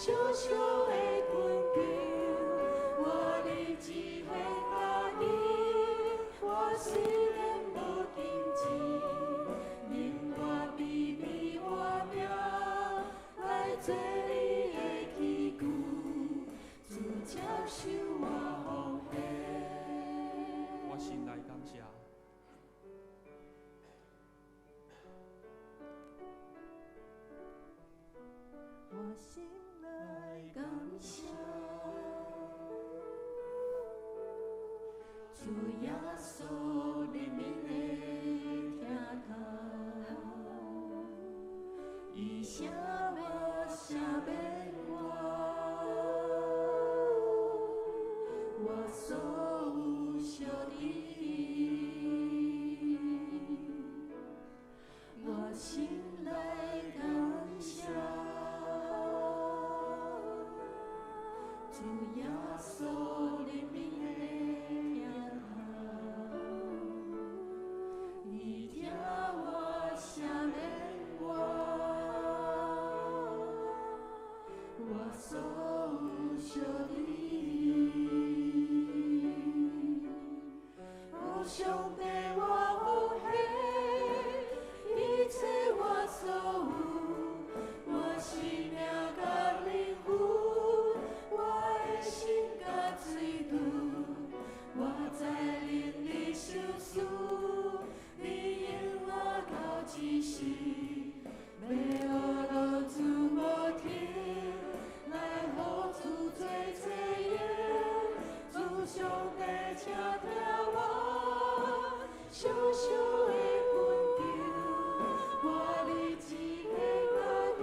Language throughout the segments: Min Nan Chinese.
小小的困境，我日子献家己，我虽然無經濟，用我卑微活命來做你的器具，主接受我奉獻。我心內感謝。我心內感謝，主耶穌憐憫的疼痛，伊捨我赦免我，我所有小弟，我心內感謝。主耶穌憐憫的疼痛，伊疼我赦免我，我所有小弟。哦，上帝，我奉獻一切我所有，我生命佮靈魂，我的心佮喙唇，我在靈裡相思，你引我到這時，欲學落主無停，來予主做冊用，主上帝，請聽我小小的懇求，我日子獻家己，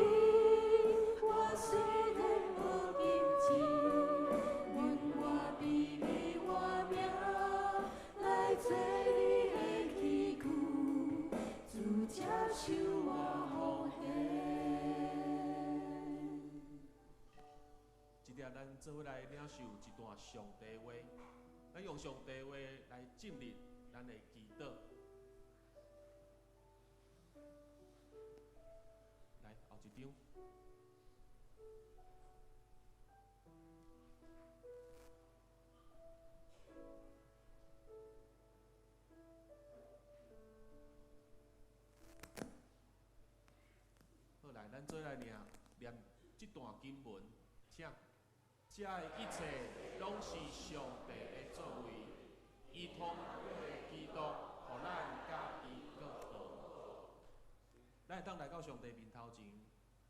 我雖然無經濟，用我卑微活命來做你的器具，主接受我奉獻。這下咱做伙來領受一段上帝話，咱用上帝話來進入咱的祈禱。來，後一張。好，來，咱做來念念這段經文，請。這的一切攏是上帝的作為，伊通過基督，予咱佮伊閣和好。咱會當來到上帝面頭前，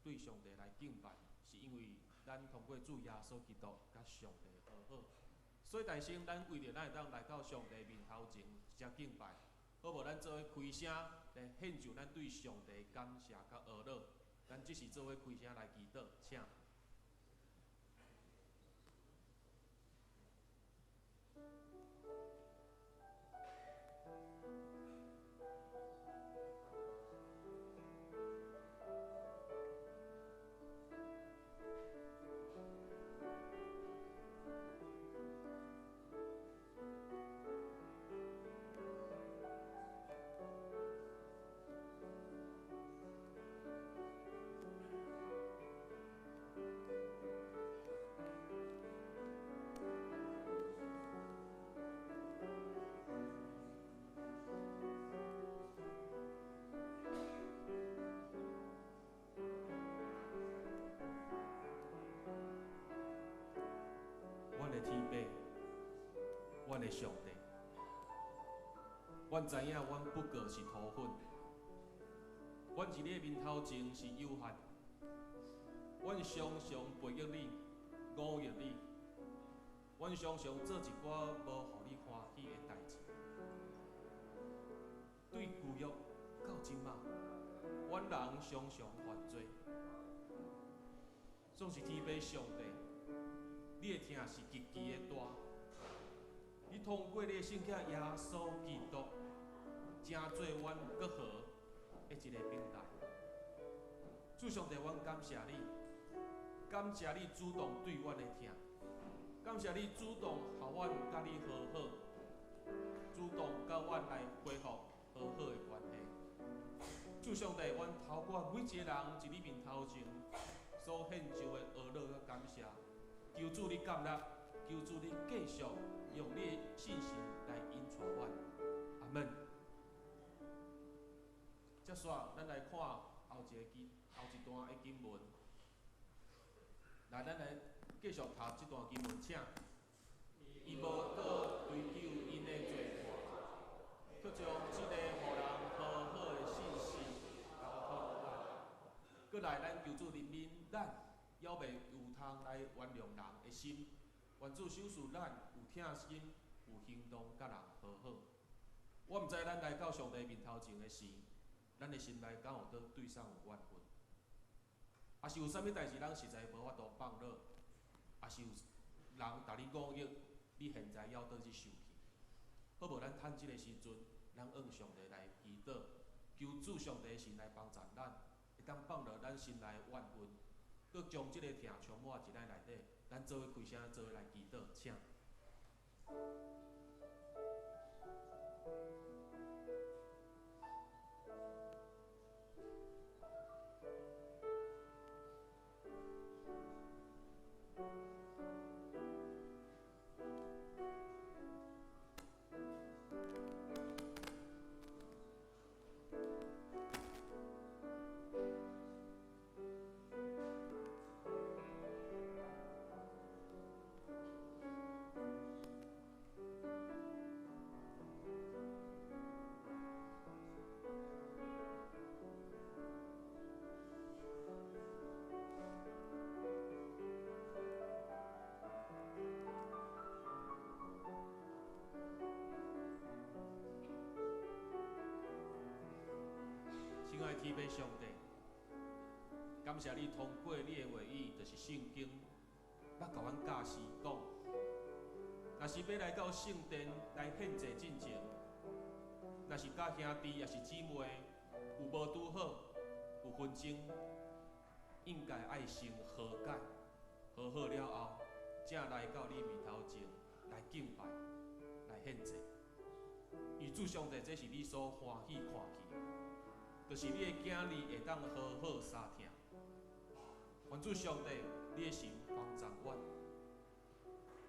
對上帝來敬拜，是因為咱通過主耶穌基督佮上帝和好。所以，大先咱為著咱會當來到上帝面頭前直接敬拜，好無？咱做伙開聲來獻上咱對上帝的感謝佮阿樂。咱這時做伙開聲來祈禱，請。阮的天父，阮的上帝，阮知影阮不過是塗粉，阮佇你的面頭前是有限，阮常常背逆你、忤逆你，阮常常做一寡無予你歡喜的代誌。對舊約到這馬，阮人常常犯罪，總是天父上帝，你的疼是極其的大，你通過你的聖子耶穌基督，成做阮閣和的一個平台。主上帝，阮感謝你，感謝你主動對阮的疼，感謝你主動予阮佮你和好，主動佮阮來恢復和好的關係。主主上帝，阮透過每一個人佇你面頭前所獻上的呵咾佮感謝，求主你感納，求主你繼續用你的信心來引帶阮。阿門。接續，咱來看後一個經，後一段的經文。來，咱來繼續讀這段經文，請。伊無閣追究𪜶的罪過，卻將這个予人和好的信息交託予咱。閣來，咱求主憐憫咱，猶未有通來原諒人的心。願主賞賜咱有疼心，有行動，佮人和好。我毋知咱來到上帝面頭前的時，咱的心內敢有倒對啥有怨恨？抑是有啥物代誌，咱實在無法度放落？抑是有人共你忤逆，你現在猶倒去受氣？好無？咱趁這个時陣，咱向上帝來祈禱，求主上帝神來幫助咱，會當放落咱心內的怨恨，閣將這个疼充滿佇咱內底。咱做伙開聲，做伙來祈禱，請。親愛天父上帝，感謝你通過你的話語，就是聖經，來共阮教示講，若是欲來到聖殿來獻祭進前，若是佮兄弟抑是姊妹有無拄好，有紛爭，應該愛先和解，和好了後，才來到你面頭前來敬拜、來獻祭。因主上帝，這是你所歡喜看見的。就是你的囝兒會當和好相疼。願主上帝，你的神幫助阮。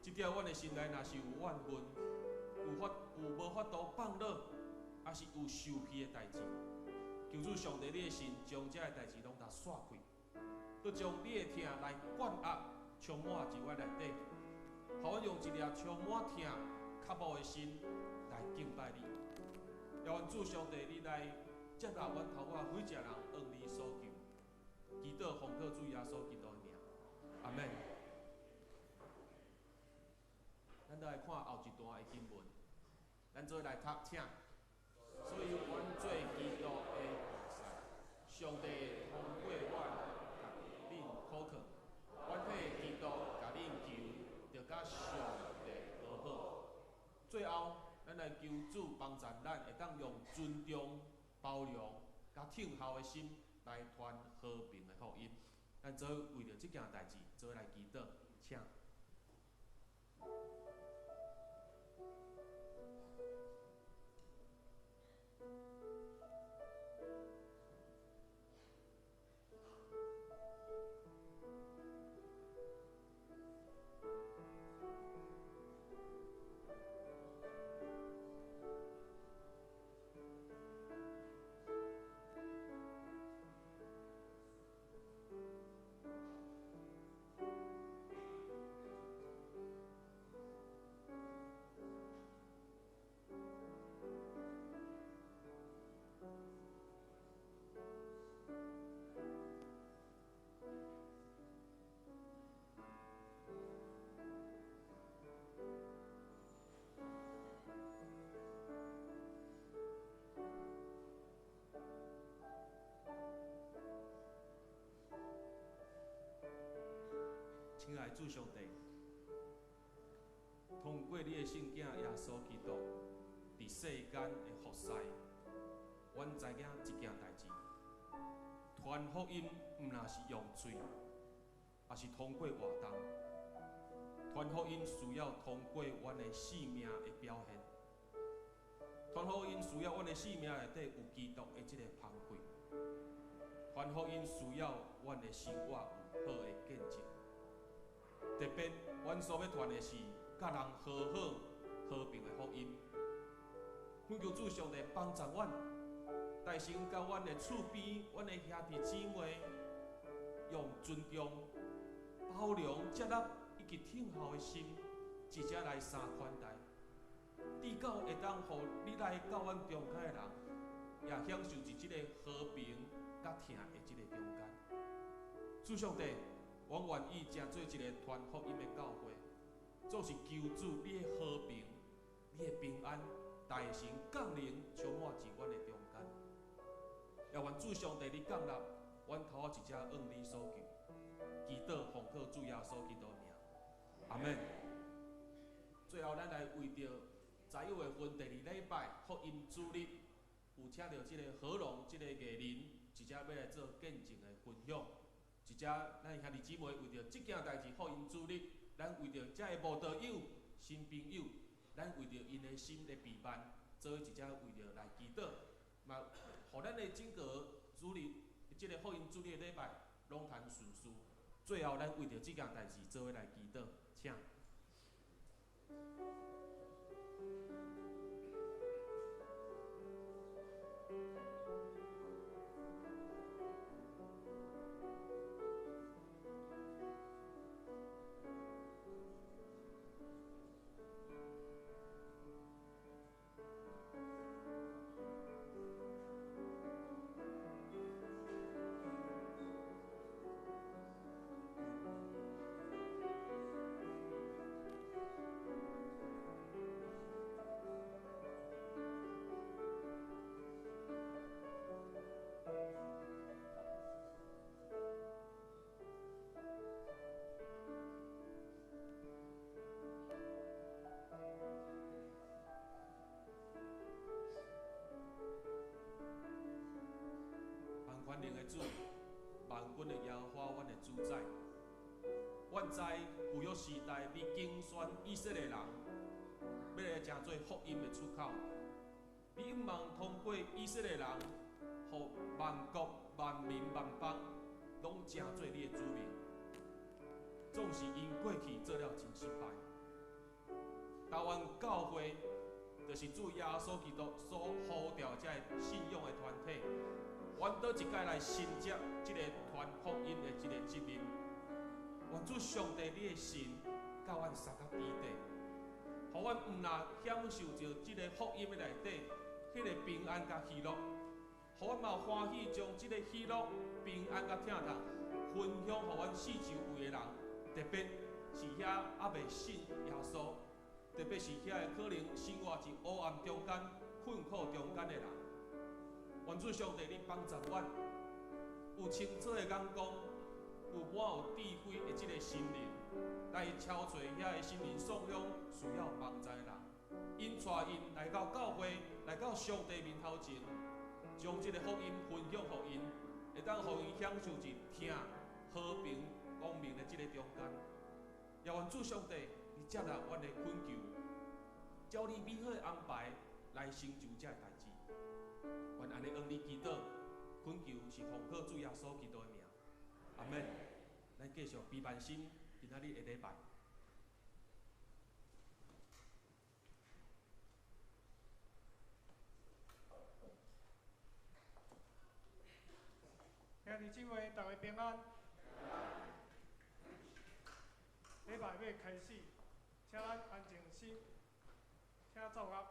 這點阮的心內若是有怨恨，有無法度放落，抑是有受氣的代誌，求主上帝，你的神將這个代誌攏共煞開，閣將你的疼來灌壓，充滿佇阮內底，予阮用一粒充滿疼、渴慕的心來敬拜你。也願主上帝，你來接納阮頭我每一個人向你所求，祈禱奉靠主耶穌基督的名，阿們。咱來看後一段的經文，咱做伙來讀，請。所以，阮做基督的僕使，上帝通過阮共恁苦勸，阮替基督共恁求，著佮上帝和好。最後，咱來求主幫助咱，會當用尊重、包容、佮聽候的心來傳和平的福音。咱做伙為著這件代誌，做伙來祈禱，請。親愛主上帝，通過你的聖囝耶穌基督佇世間的服侍，阮知影一件代誌：傳福音毋若是用喙，抑是通過活動。傳福音需要通過阮的生命的表現。傳福音需要阮的生命內底有基督的這个芳氣。傳福音需要阮的生活有好的見證，特別阮所欲傳的是佮人和好、和平的福音。懇求主上帝幫助阮，大成佮阮的厝邊、阮的兄弟姊妹，用尊重、包容、接納以及聽候的心，一齊來相款待，直到會當予你來到阮中間的人，也享受佇這个和平佮疼的這个中間。主上帝，阮願意成做一个傳福音的教會，總是求主你的和平、你的平安，大神降臨，充滿佇阮的中間。也願主上帝你降臨，阮頭仔一隻向你所求，祈禱奉靠主耶穌基督的名，阿們。最後，咱來為著11月份第二禮拜福音主日，有請著這個何龍這個藝人，一隻欲來做見證的分享。一隻咱兄弟姊妹為著這件代誌福音主日，咱為著遮个無道友、新朋友，咱為著𪜶的心的備辦，做一隻為著來祈禱，嘛，予咱的整個主日，這个福音主日的禮拜攏通順遂。最後，咱為著這件代誌做伙來祈禱，請。萬能的主，萬軍的耶和華，阮的主宰。阮知舊約時代，你揀選以色列人，欲來成做福音的出口。你向望通過以色列人，予萬國、萬民、萬邦，攏成做你的子民。總是𪜶過去做了真失敗。台灣教會就是主耶穌基督所呼召這个信仰的團體。阮倒一擺來承接這个傳福音的這个責任。願主上帝你的神佮阮相佮彼得，予阮毋若享受著這个福音的內底，彼个平安佮喜樂，予阮嘛歡喜將這个喜樂、平安佮疼痛分享予阮四周圍的人，特別是遐猶未信耶穌，特別是遐个可能生活佇黑暗中間、困苦中間的人。願主上帝，你幫助阮，有清楚的眼光，有滿有智慧的這个心靈，來敲揣遐个心靈送養需要幫助的人，𪜶帶𪜶來到教會，來到上帝面頭前，將這个福音分享予𪜶，會當予𪜶享受佇疼、和平、光明的這个中間。也願主上帝，你接納阮的懇求，照你美好的安排來成就這个代誌。願按呢向你祈禱，懇求是奉靠主耶穌基督的名，阿們。咱繼續悲萬心，今仔日的禮拜。兄弟姊妹，大家平安。禮拜欲開始，請咱安靜心，聽奏樂。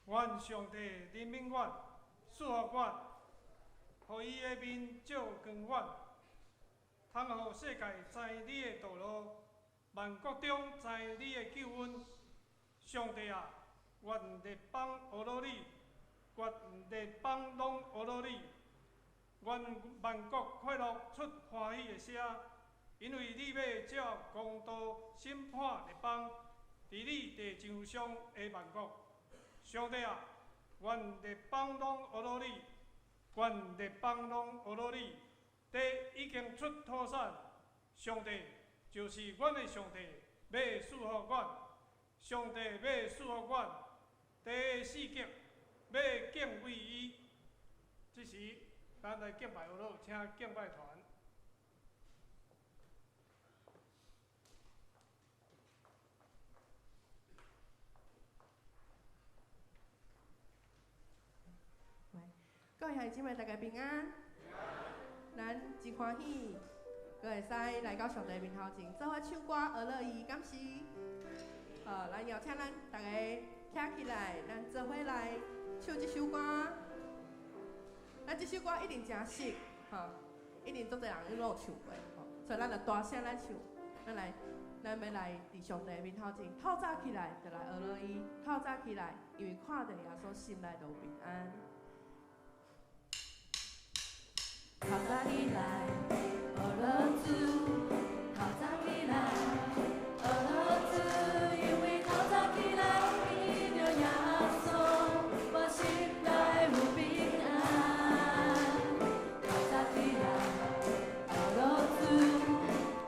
願上帝憐憫阮，賜福阮，予伊的面照光阮，通予世界知你的道路，萬國中知你的救恩。上帝啊，願列邦呵咾你，願列邦攏呵咾你，願萬國快樂出歡喜的聲，因為你欲照公道審判列邦，治理地上上的萬國。上帝啊，願列邦攏呵咾你，願列邦攏呵咾你。地已經出土產，上帝就是阮的上帝，欲賜福阮。上帝欲賜福阮，地的四極欲敬畏伊。這時，咱來敬拜呵咾，請敬拜團。各位兄弟姊妹，大家平安。咱真歡喜，閣會使來到上帝面頭前，做伙唱歌呵咾伊，敢是？好，咱邀請咱逐家徛起來，咱做伙來唱這首歌。咱這首歌一定誠熟，吼，一定足濟人攏有唱過，吼，所以咱就大聲來唱。咱來，咱欲來佇上帝面頭前，透早起來就來呵咾伊，透早起來，因為看著耶穌，心內就有平安。透早起來，呵咾主，透早起來，呵咾主，因為透早起來見著耶穌，我心內有平安。透早起來，呵咾主，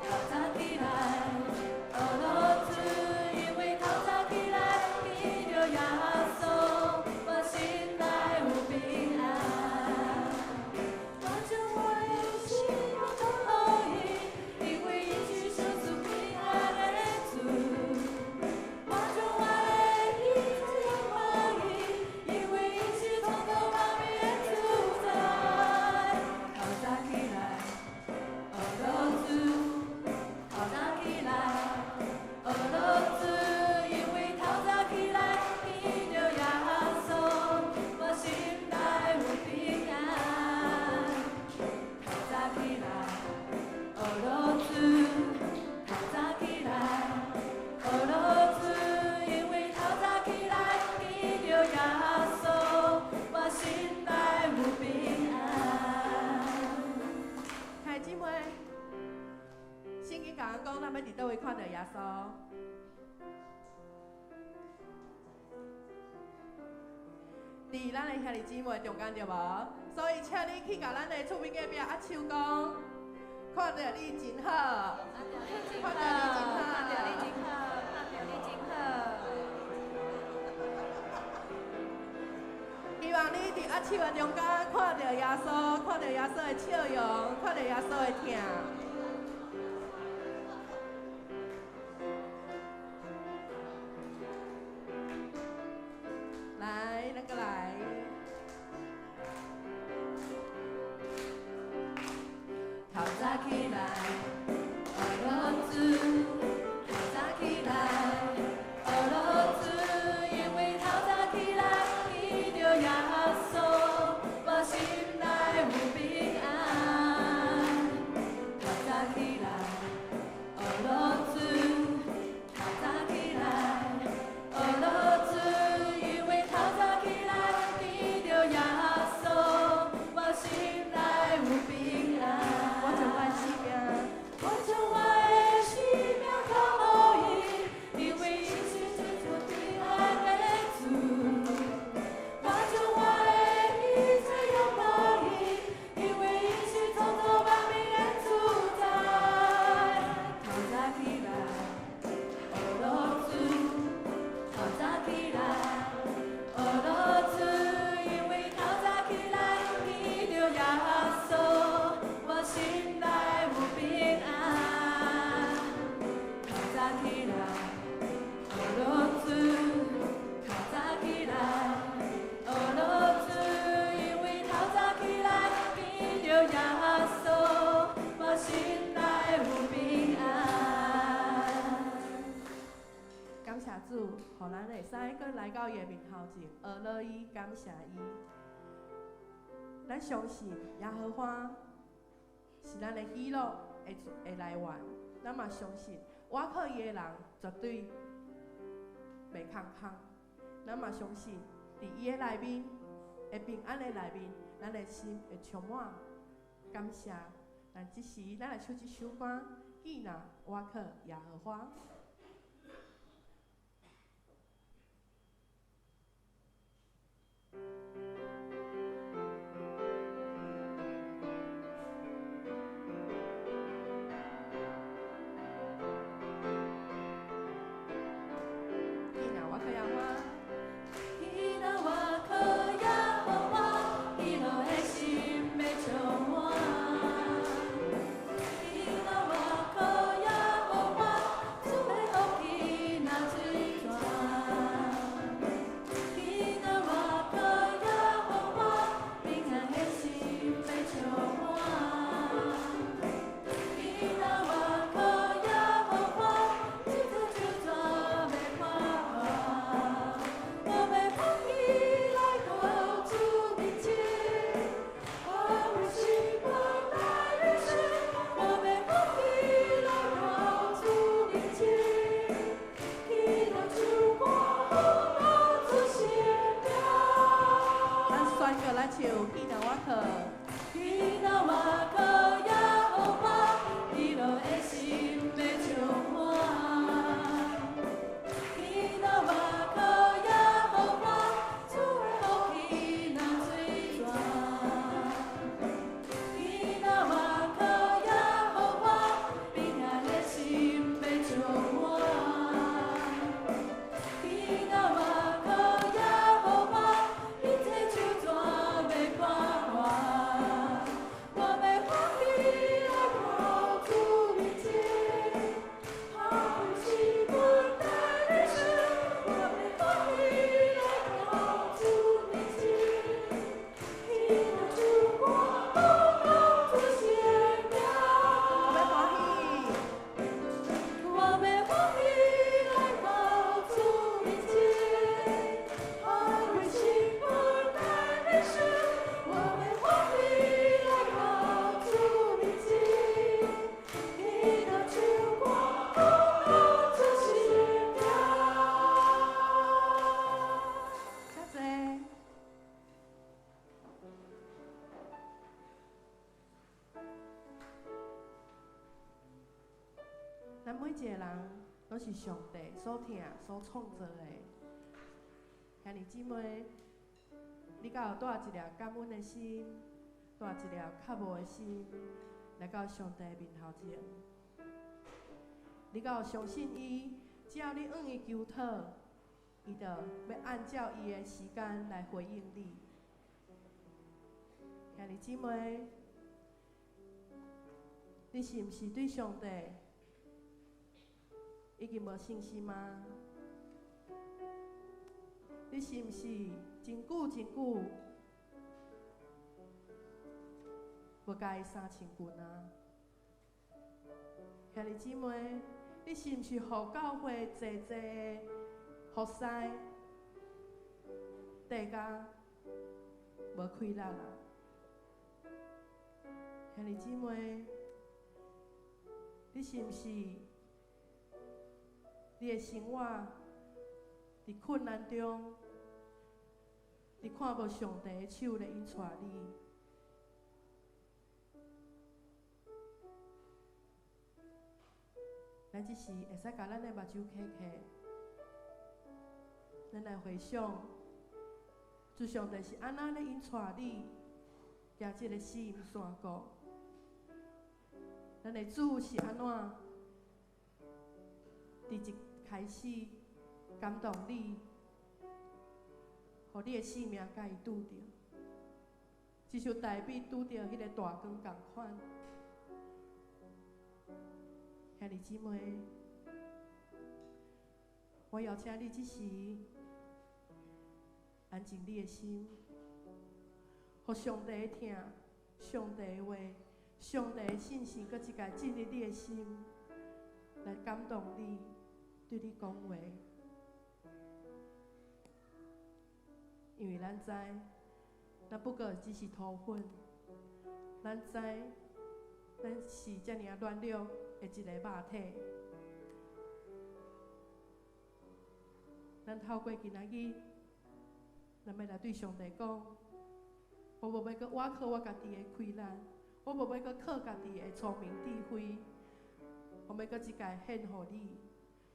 透早起來，呵咾主，因為透早起來見著耶穌，我心內有平安。我將我的心託予伊，因為伊是賞賜平安的主。我將我的一切託予伊，因為伊是創造萬物的主宰。透早起來，呵咾主，透早起來，呵咾主，因為透早起來見著耶穌，我心內有平安。透早起來，呵咾主，透早起來，呵咾主，因為透早起來見著耶穌，我心內有平安。兄弟姊妹，聖經共阮講，咱欲佇佗位看著耶穌？佇咱的兄弟姊妹中間對無？所以請你去共咱的厝邊隔壁握手講，看著你真好，看看著你真好，看著你真好，看著你真好。希望你佇握手的中間看著耶穌，看著耶穌的笑容，看著耶穌的疼。來，咱閣來。透早起來，呵咾主，透早起來，呵咾主，因為透早起來見著耶穌，我心內有平安。透早予咱會使閣來到伊的面頭前，學樂伊，感謝伊。咱相信耶和華是咱的喜樂的來源，咱嘛相信倚靠伊的人絕對袂空空。咱嘛相信佇伊的內面，的平安的內面，咱的心會充滿感謝。咱這時，咱來唱這首歌，囝若倚靠耶和華。囝若倚靠耶和華。囝若倚靠耶和華，喜樂的心欲充滿。囝若倚靠耶和華，主的福氣若水泉。囝若倚靠耶和華，平安的心欲充滿。囝若倚靠耶和華，一切手泉欲破爛。我欲歡喜來到主面前，我為心肝大日時，我欲歡喜來到主面前，起來唱歌，予我主心命。咱宣告來唱，囝若倚靠。囝若倚靠耶和華，喜樂的心欲充滿。囝若倚靠耶和華，主的福氣若水泉。囝若倚靠耶和華，平安的心欲充滿。囝若倚靠耶和華，一切手泉欲破爛。我欲歡喜來到主面前，捍衛心肝大日時，我欲歡喜來到主面前，起來唱歌，報告主顯明。我欲歡喜。我欲歡喜來到主面前，捍衛心肝大日時，我欲歡喜來到主面前，起來唱歌，報告主顯明。謝謝。咱每一個人攏是上帝所疼、所創造的。兄弟姊妹，你敢有帶一粒感恩的心，帶一粒渴慕的心，來到上帝面頭前？你敢有相信伊？只要你向伊求討，伊就欲按照伊的時間來回應你。兄弟姊妹，你是毋是對上帝已經無信心嗎？你是毋是真久真久無共伊相親近啊？兄弟姊妹，你是毋是予教會濟濟的服侍綴甲無氣力啦？兄弟姊妹，你是毋是你的生活佇困難中，你看無上帝的手咧引帶你？咱這時會使共咱的目睭開開，咱來回想，主上帝是按怎咧引帶你行這個死蔭山谷？咱的主是按怎佇一開始感動你，予你的性命共伊拄著，就像大衛拄著彼個大光仝款。兄弟姊妹，我邀請你這時安靜你的心，予上帝的疼、上帝的話、上帝的信息，閣一擺進入你的心，來感動你，對你講話。因為咱知，咱不過只是土粉，咱知，咱是遮爾仔軟弱的一个肉體。咱透過今仔日，咱欲來對上帝講，我無欲閣倚靠我家己的氣力，我無欲閣靠家己的聰明智慧，我欲閣一概獻予你，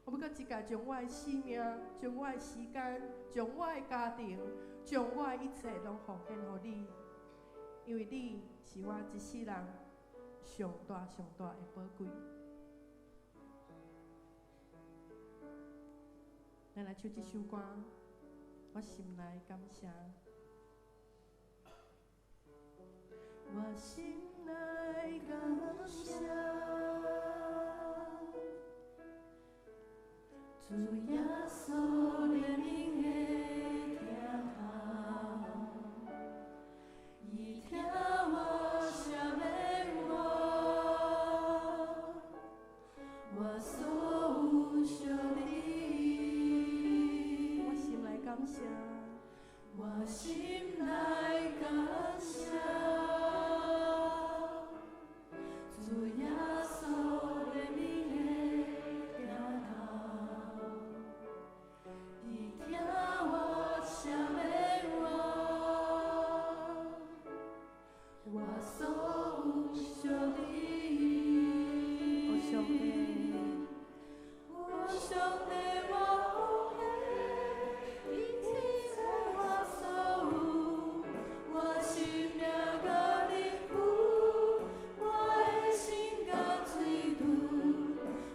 我欲閣一概將我的性命、將我的時間、將我的家庭、將我的一切攏奉獻予你，因為你是我一世人上大上大的寶貴。咱來唱這首歌，我心內感謝。我心內感謝，主耶穌憐憫的疼痛，伊疼我，赦免我，我所有惜你。我心內感謝，我心內感謝，主耶穌憐憫的疼痛，伊疼我，赦免我，我所有惜你。哦，上帝，哦，上帝，我奉獻一切我所有，我生命佮靈魂，我的心佮嘴唇，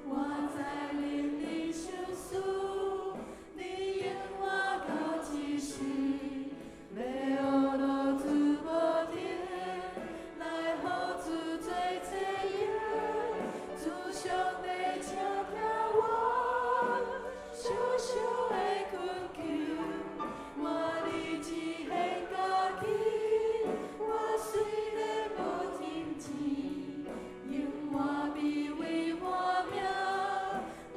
我在靈裡相思，你永活到這世，欲學落主無停，來予主做祭壇，主上帝，請聽我小小的懇求，我立志獻家己，我雖然無金錢，用我卑微我命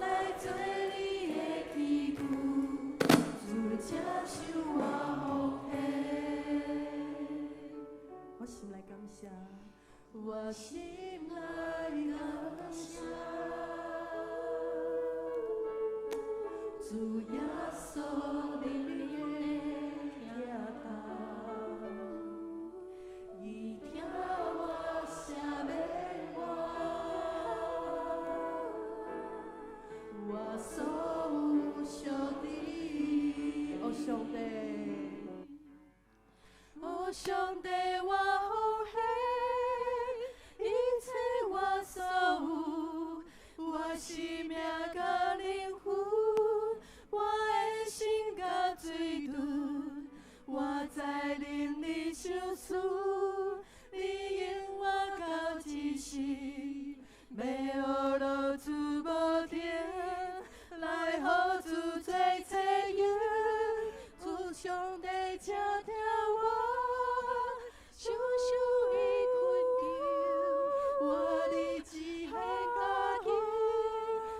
來做你的器具，主接受我奉獻。我心內感謝，我心內感謝，主耶穌憐憫的疼痛，伊疼我，赦免我，我所有惜你。哦，上帝，哦，上帝，我奉獻一切我所有，我生命佮靈魂，我的心佮嘴唇，我在靈裡相思，你永活到這世，欲學落主無停，來予主做祭壇，主上帝，請聽我小小的懇求，我立志獻家己，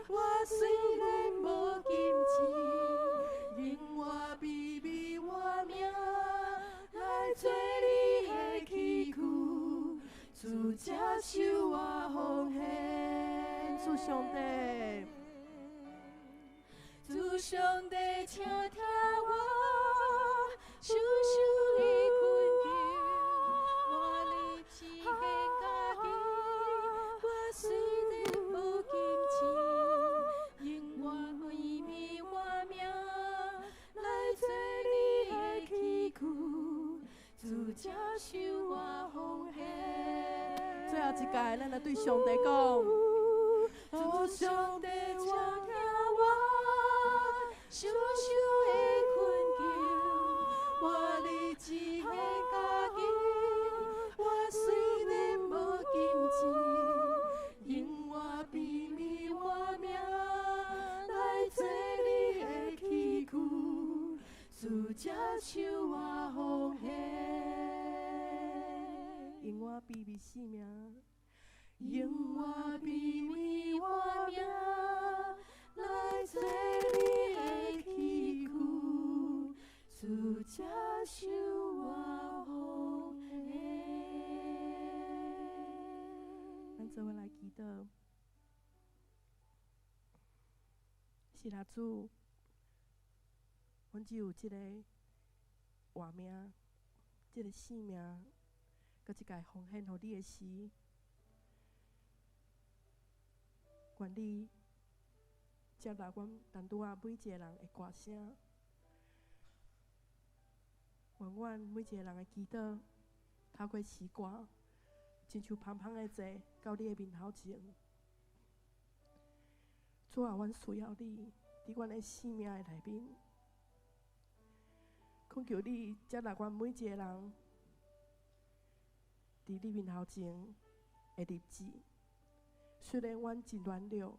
我雖然無金錢，用我卑微我命來做你的器具，主接受我奉獻。主上帝，主上帝，請聽我小小的懇求，我立志獻家己，我雖然無金錢，用我卑微我命來做你的器具，主接受我奉獻。最後一擺，咱來對上帝講：主上帝，請聽我小小的懇求，我立志獻家己，我雖然無金錢，用我卑微我命來做你的器具，主接受我奉獻。用我卑微性命，用我卑微我命來做你的器具，主接受我奉献。咱做伙來祈禱，是啦，主，阮只有這个活命，這个生命，閣這个奉獻予你的時，願你接納阮單拄仔每一個人的歌聲，願阮每一個人的祈禱，透過詩歌，親像芳芳的祭到你的面頭前。主啊，阮需要你，佇阮的生命的內面，懇求你接納阮每一個人，佇你面頭前的立志。雖然阮真軟弱，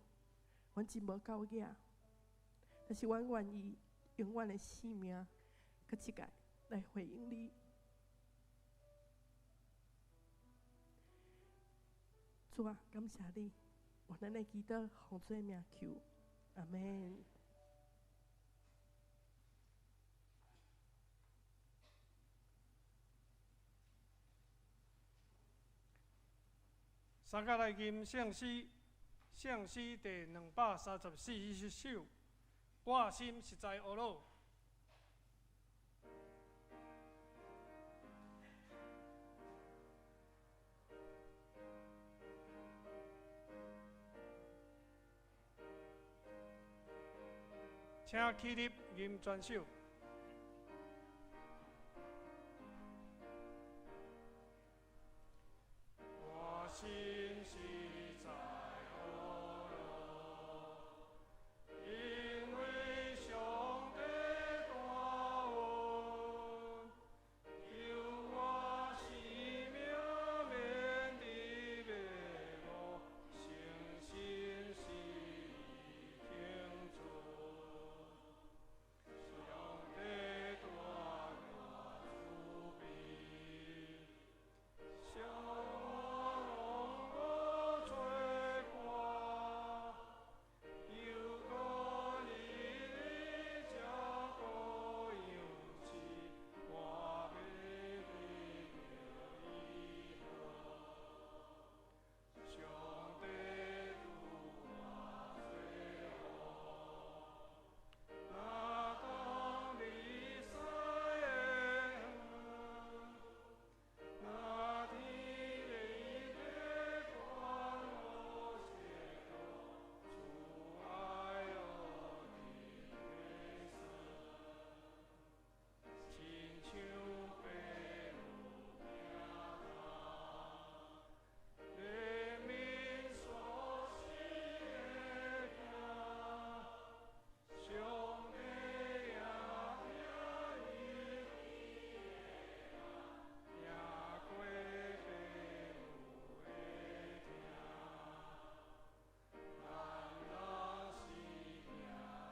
阮真無教養，但是阮願意用阮的生命，佮這個來回應你。主啊，感謝你，願咱的祈禱奉主的名求，阿們。三甲來吟聖詩，聖詩第234首，我心實在懊惱。請起立吟全首。我心實在懊惱，因為上帝大恩，救我生命免佇滅亡，誠心實意停住。上帝大大慈悲，向我吹歌，又閣日日照顧養飼，我欲得著醫好。上帝拄我最好，若講你使的那天你的關我寫歌，主愛我的親像白鷺疼，憐憫所生的囝，上帝也疼伊，赢過爸母的疼。咱人是命若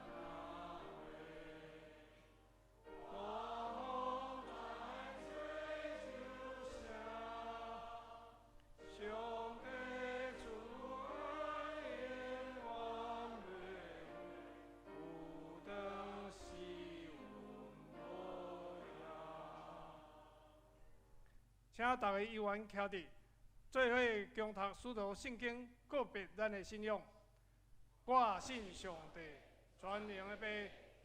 花，狂風來吹就聲。上帝慈愛永遠袂有當時阮無影。請大家依原徛佇，做伙共讀使徒信經，告別咱的信仰。我信上帝，全能的父，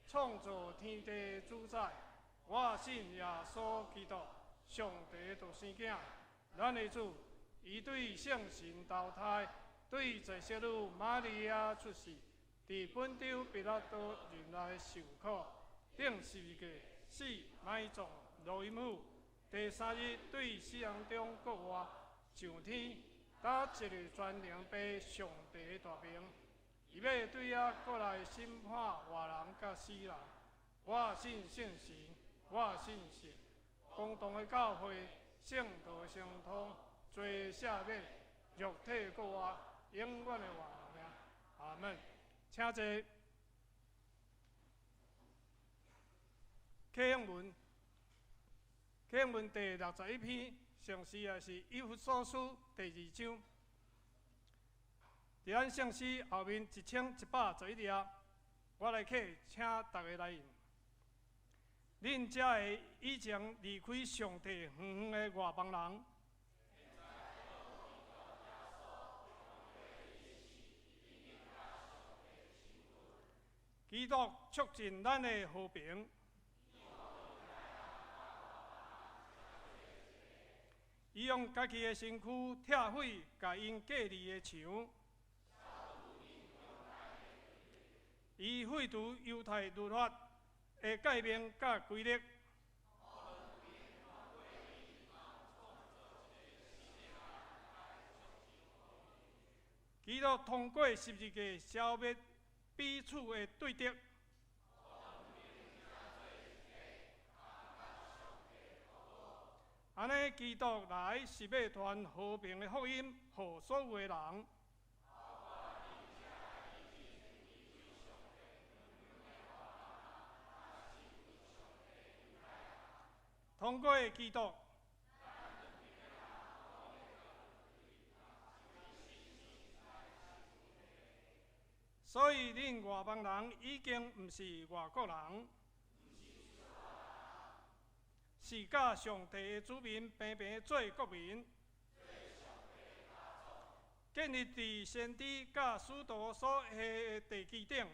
創造天地主宰。我信耶穌基督，上帝獨生囝，咱的主。伊對聖神投胎，對濟聖女瑪利亞出世，佇本丟彼拉多任內受苦，釘十字架，死埋葬，落陰府。第三日對死人中復活，上天，搭一个全能父上帝的大名。伊欲對遐閣來審判活人佮死人。我信聖神，我信聖公同的教會，聖道的相通，罪赦免，肉體復活，永遠的活命。阿門。請坐。啟應文，啟應文第61篇，聖詩也是以弗所書第2章。佇咱聖詩後面1111頁，我來啟，請大家來用。恁遮个以前離開上帝遠遠的外邦人，基督促進咱的和平。伊用家己的身軀拆毀共𪜶隔離的牆。伊廢除猶太律法的誡命佮規律。基督通過十字架消滅彼此的對敵。按呢，基督來是欲傳和平的福音，予所有的人。通過基督，所以恁外邦人已經毋是外國人，是佮上帝的子民平平做國民，建立佇先知佮使徒所下的地基頂。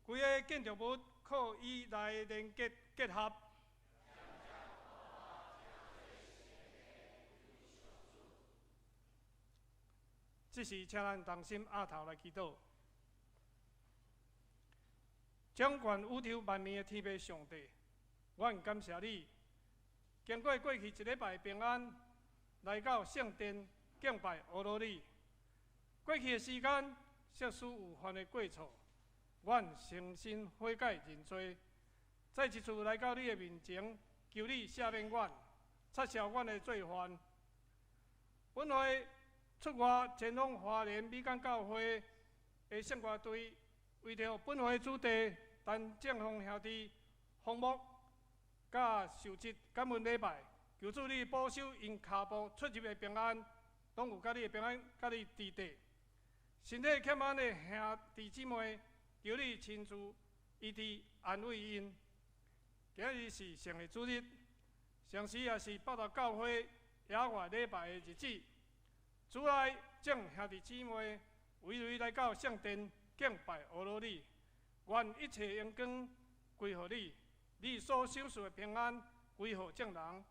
規个建築物靠伊來連結結合。這時，請咱同心阿頭來祈禱。掌權宇宙萬物的天父上帝，阮感謝你，經過過去一禮拜平安，來到聖殿敬拜阿羅你。過去的時間，即使有犯的過錯，阮誠心悔改認罪，再一次來到你的面前，求你赦免阮，擦消阮的罪犯。本會出外前往花蓮美港教會的聖歌隊，為著本會主題陳正峰兄弟訪牧，佮受職感恩禮拜，求主你保守𪜶跤步出入的平安，攏有佮你的平安，佮你佇底。身體欠安的兄弟姊妹，求你親自醫治安慰𪜶。今日是聖的主日，同時也是北投教會野外禮拜的日子。主內眾兄弟姊妹，圍圍來到聖殿敬拜阿羅你，願一切榮光歸予你，你所賞賜的平安歸予眾人，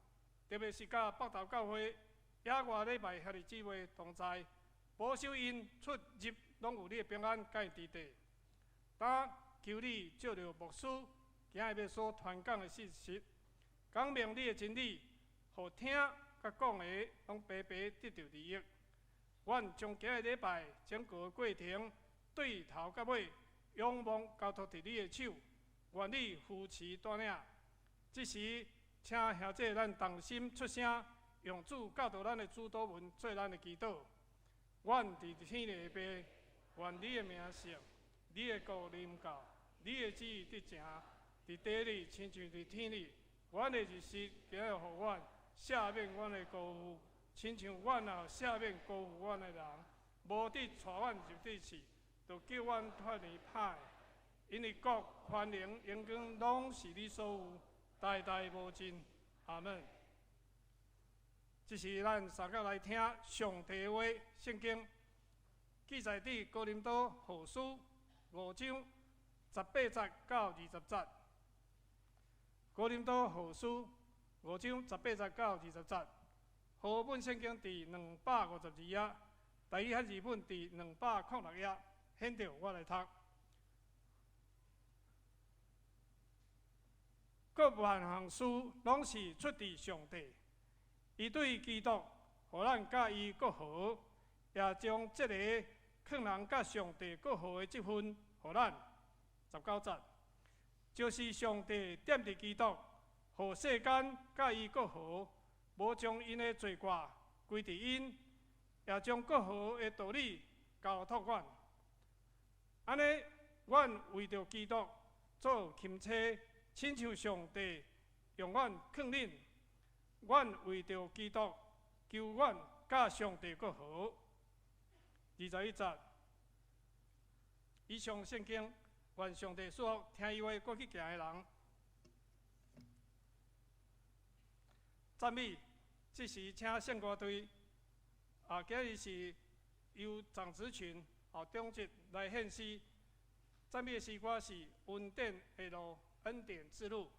特別是佮北投教會野外禮拜兄弟姊妹同在，保守𪜶出入攏有你的平安佮𪜶佇底。當求你借著牧師今日欲所傳講的信息，講明你的真理，予聽佮講的攏白白得著利益。阮將今日禮拜整個過程對頭到尾，仰望交託佇你的手，願你扶持帶領。這時，請兄弟咱同心出聲，用主教導咱的主禱文做咱的祈禱。阮佇天的父，願你的名聖，你的國臨到，你的旨意得成，佇地裡親像佇天裡。阮的日食今日予阮，赦免阮的辜負，親像阮也赦免辜負阮的人。無得帶阮入得試，就救阮脫離歹。因為國、權能、榮光，攏是你所有，代代無盡。阿門。這是咱三個來聽上帝話，聖經記載佇哥林多後書五章十八節到二十節。哥林多後書五章十八節到二十節，和合本聖經佇252頁，台語漢字本佇206頁。現在我來讀。各萬項事攏是出自上帝，伊對基督，予咱佮伊閣和，也將這個勸人佮上帝閣和的這份予咱。19節，就是上帝踮佇基督，予世間佮伊閣和，無將𪜶的罪過歸佇𪜶，也將閣和的道理交託阮。按呢，阮為著基督做欽差，親像上帝用阮勸恁，阮為著基督求阮佮上帝閣和。21節，以上圣经，愿上帝赐福听伊话阁去行的人。赞美，这时请圣歌队，今日是由张子群、长执来献诗。赞美的诗歌是《恩典的路》，恩典之路。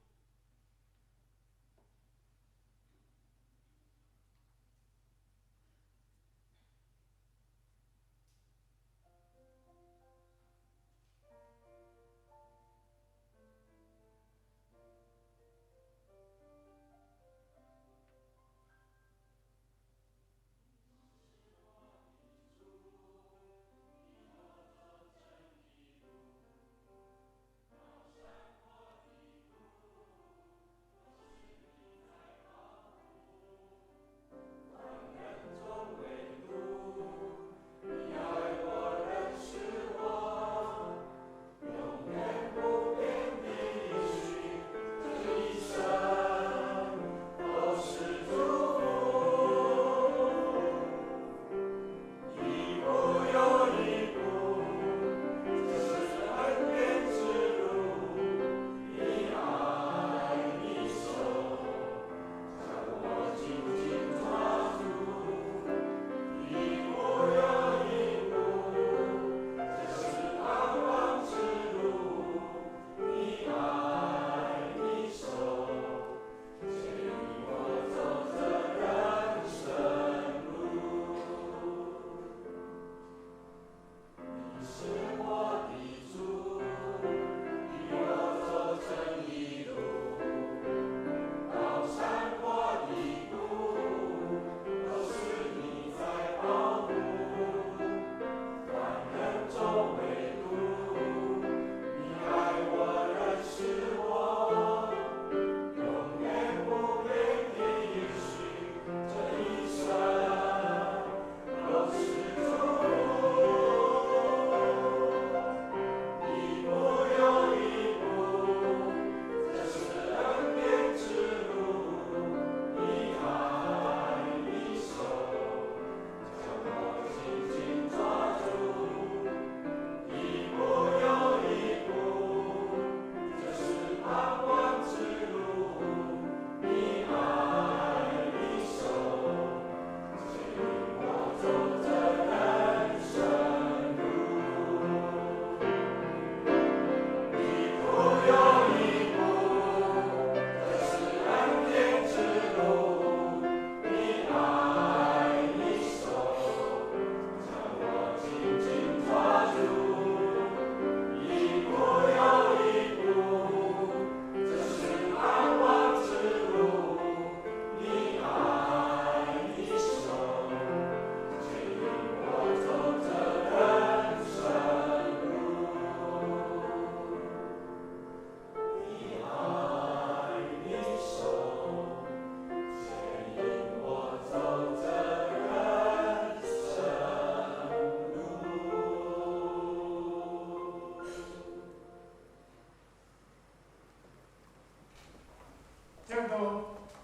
证道，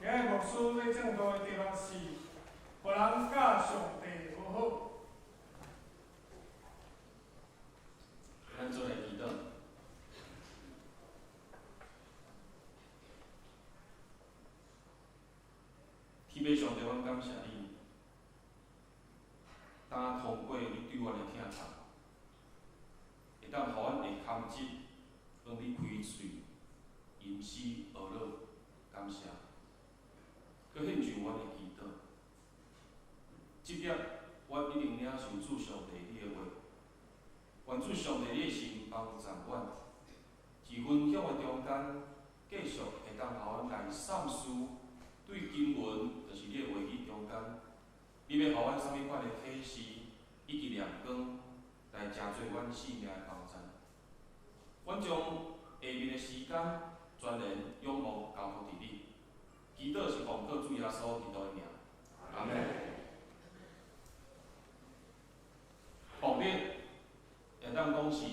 今日牧师欲证道的题目是：予人佮上帝和好。咱做来祈祷。天父上帝，阮感谢你，当通过你对阮的疼痛，会当予阮会堪质，当你开喙吟诗学乐，感谢。阁献上阮的祈祷，这粒阮一定领受主上帝你的话，愿主上帝你的心帮助阮，伫分享的中间，继续会当予阮来三思，对经文，就是你的话语中间，你欲予阮啥物款的启示，以及亮光，来成做阮生命的帮助。阮将下面的时间全然仰望交托伫你，祈祷是奉靠主耶稣基督的名，阿们。暴力会当讲是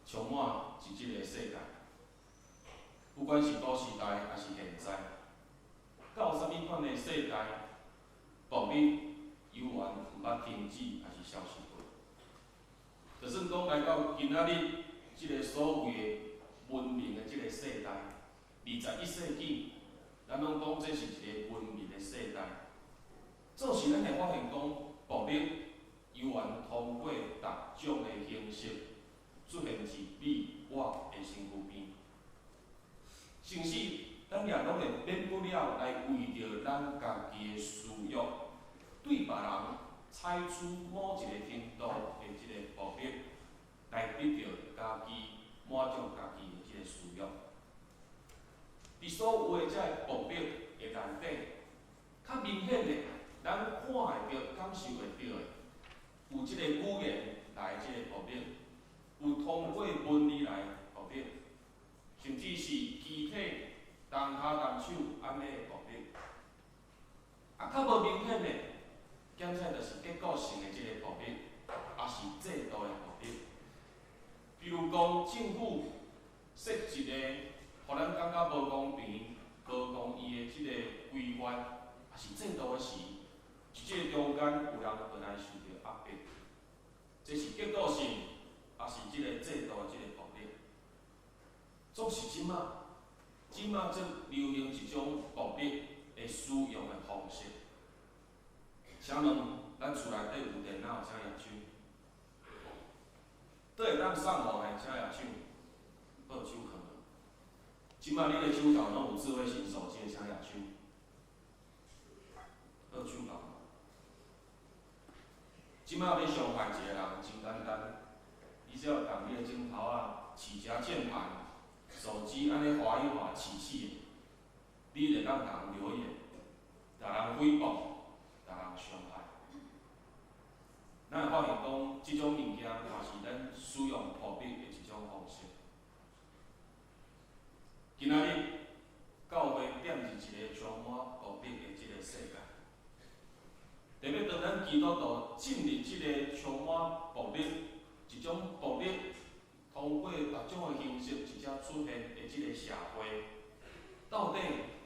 充满伫这个世界，不管是古时代抑是现在，到啥物款的世界，暴力犹原毋捌停止，抑是消失过。就算講來到今仔日這个所謂的文明的這个世代，21世紀，咱攏講這是一个文明的世代。做時咱會發現講，暴力猶原通過逐種的形式出現佇你我的身軀邊，甚至咱也攏會免不了來為著咱家己的私欲，對別人採取某一個程度的這个暴力，來得著家己滿足家己的這个私欲。佇所有的這个暴力的內底，較明顯的，咱看會著、感受會著的，有這個語言來這個暴力，有通過文字來暴力，甚至是肢體動跤動手按呢的暴力。啊，較無明顯的，檢測就是結構性的這个暴力，抑是制度的暴力。比如講，政府設一个，予咱感覺無公平、無公義的這个規範，抑是制度的時，佇這个中間有人會來受著壓迫，這是結構性，抑是這个制度的這个暴力。總是這馬，這馬正流行一種暴力的使用的方式。請問，咱厝內底有電腦，請舉手。佗會當上網的，請舉手。好，手囥落。這馬你的手頭攏有智慧型手機的，請舉手。好，手囥。這馬欲傷害一个人真簡單，你只要佇你的指頭仔，試一下鍵盤，手機按呢滑一滑，試試的，你就會當共人留言，共人誹謗，共人傷害。咱會發現講，這種物件嘛是咱使用暴力的一種方式。今仔日教會踮佇一个充滿暴力的這个世界，特別當咱基督徒進入這个充滿暴力、一種暴力通過各種的形式直接出現的這个社會，到底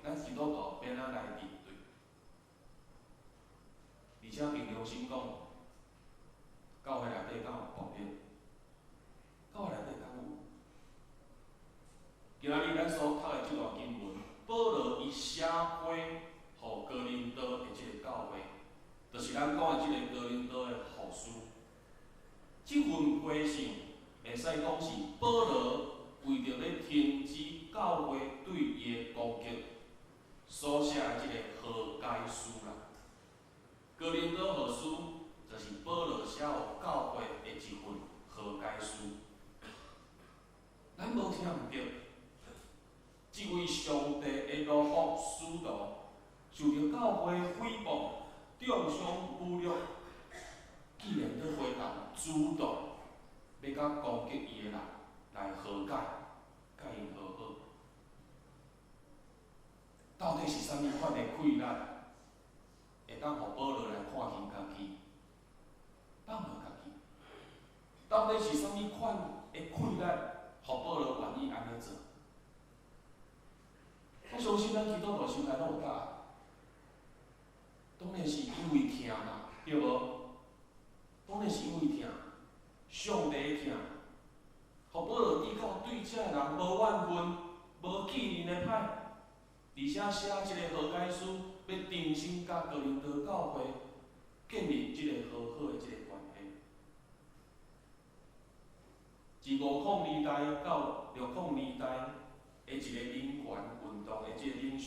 咱基督徒欲按怎來面對？而且憑良心講，教會內底敢有暴力？教會內底敢有？今仔日咱所讀的這段經文，保羅伊寫批予哥林多的這个教會，就是咱講的這个哥林多的後書。這份批信會使講是保羅為著欲停止教會對伊的攻擊，所寫的這个和解書啦。哥林多後書就是保羅寫予教會的一份和解書。咱無聽毋著，這位上帝的奴僕使徒，受著教會誹謗、中傷、侮辱，竟然閣回頭主動欲佮攻擊伊的人來和解，佮𪜶和好。到底是啥物款的氣力，會當予保羅來看輕家己，放落家己？到底是啥物款的氣力，予保羅願意按呢做？我相信咱基督徒心內攏有答案。當然是因為疼嘛，對無？當然是因為疼，上帝的疼，予保羅知到對這个人無怨恨、無記念的歹，而且寫這个和解書，欲重新佮哥林多教會建立這个和好的這个關係。自50年代到60年代的一个人權運動的這个領袖，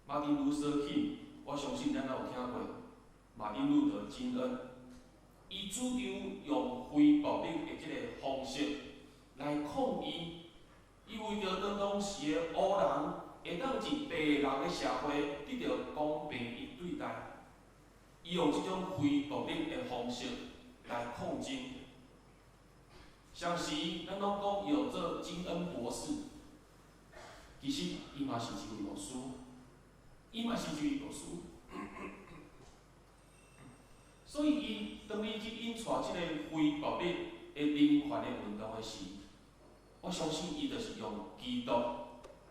馬丁路德金，我相信咱都有聽過。馬丁路德金恩，伊主張用非暴力的這个方式來抗議，伊為著當當時的黑人會當佇白人的社會得著公平的對待，伊用這種非暴力的方式來抗爭。相時，咱攏講伊號做金恩博士，其實伊嘛是一位牧師，伊嘛是一位牧師。所以，伊當伊去引帶這个非暴力的人權的運動的時，我相信伊就是用基督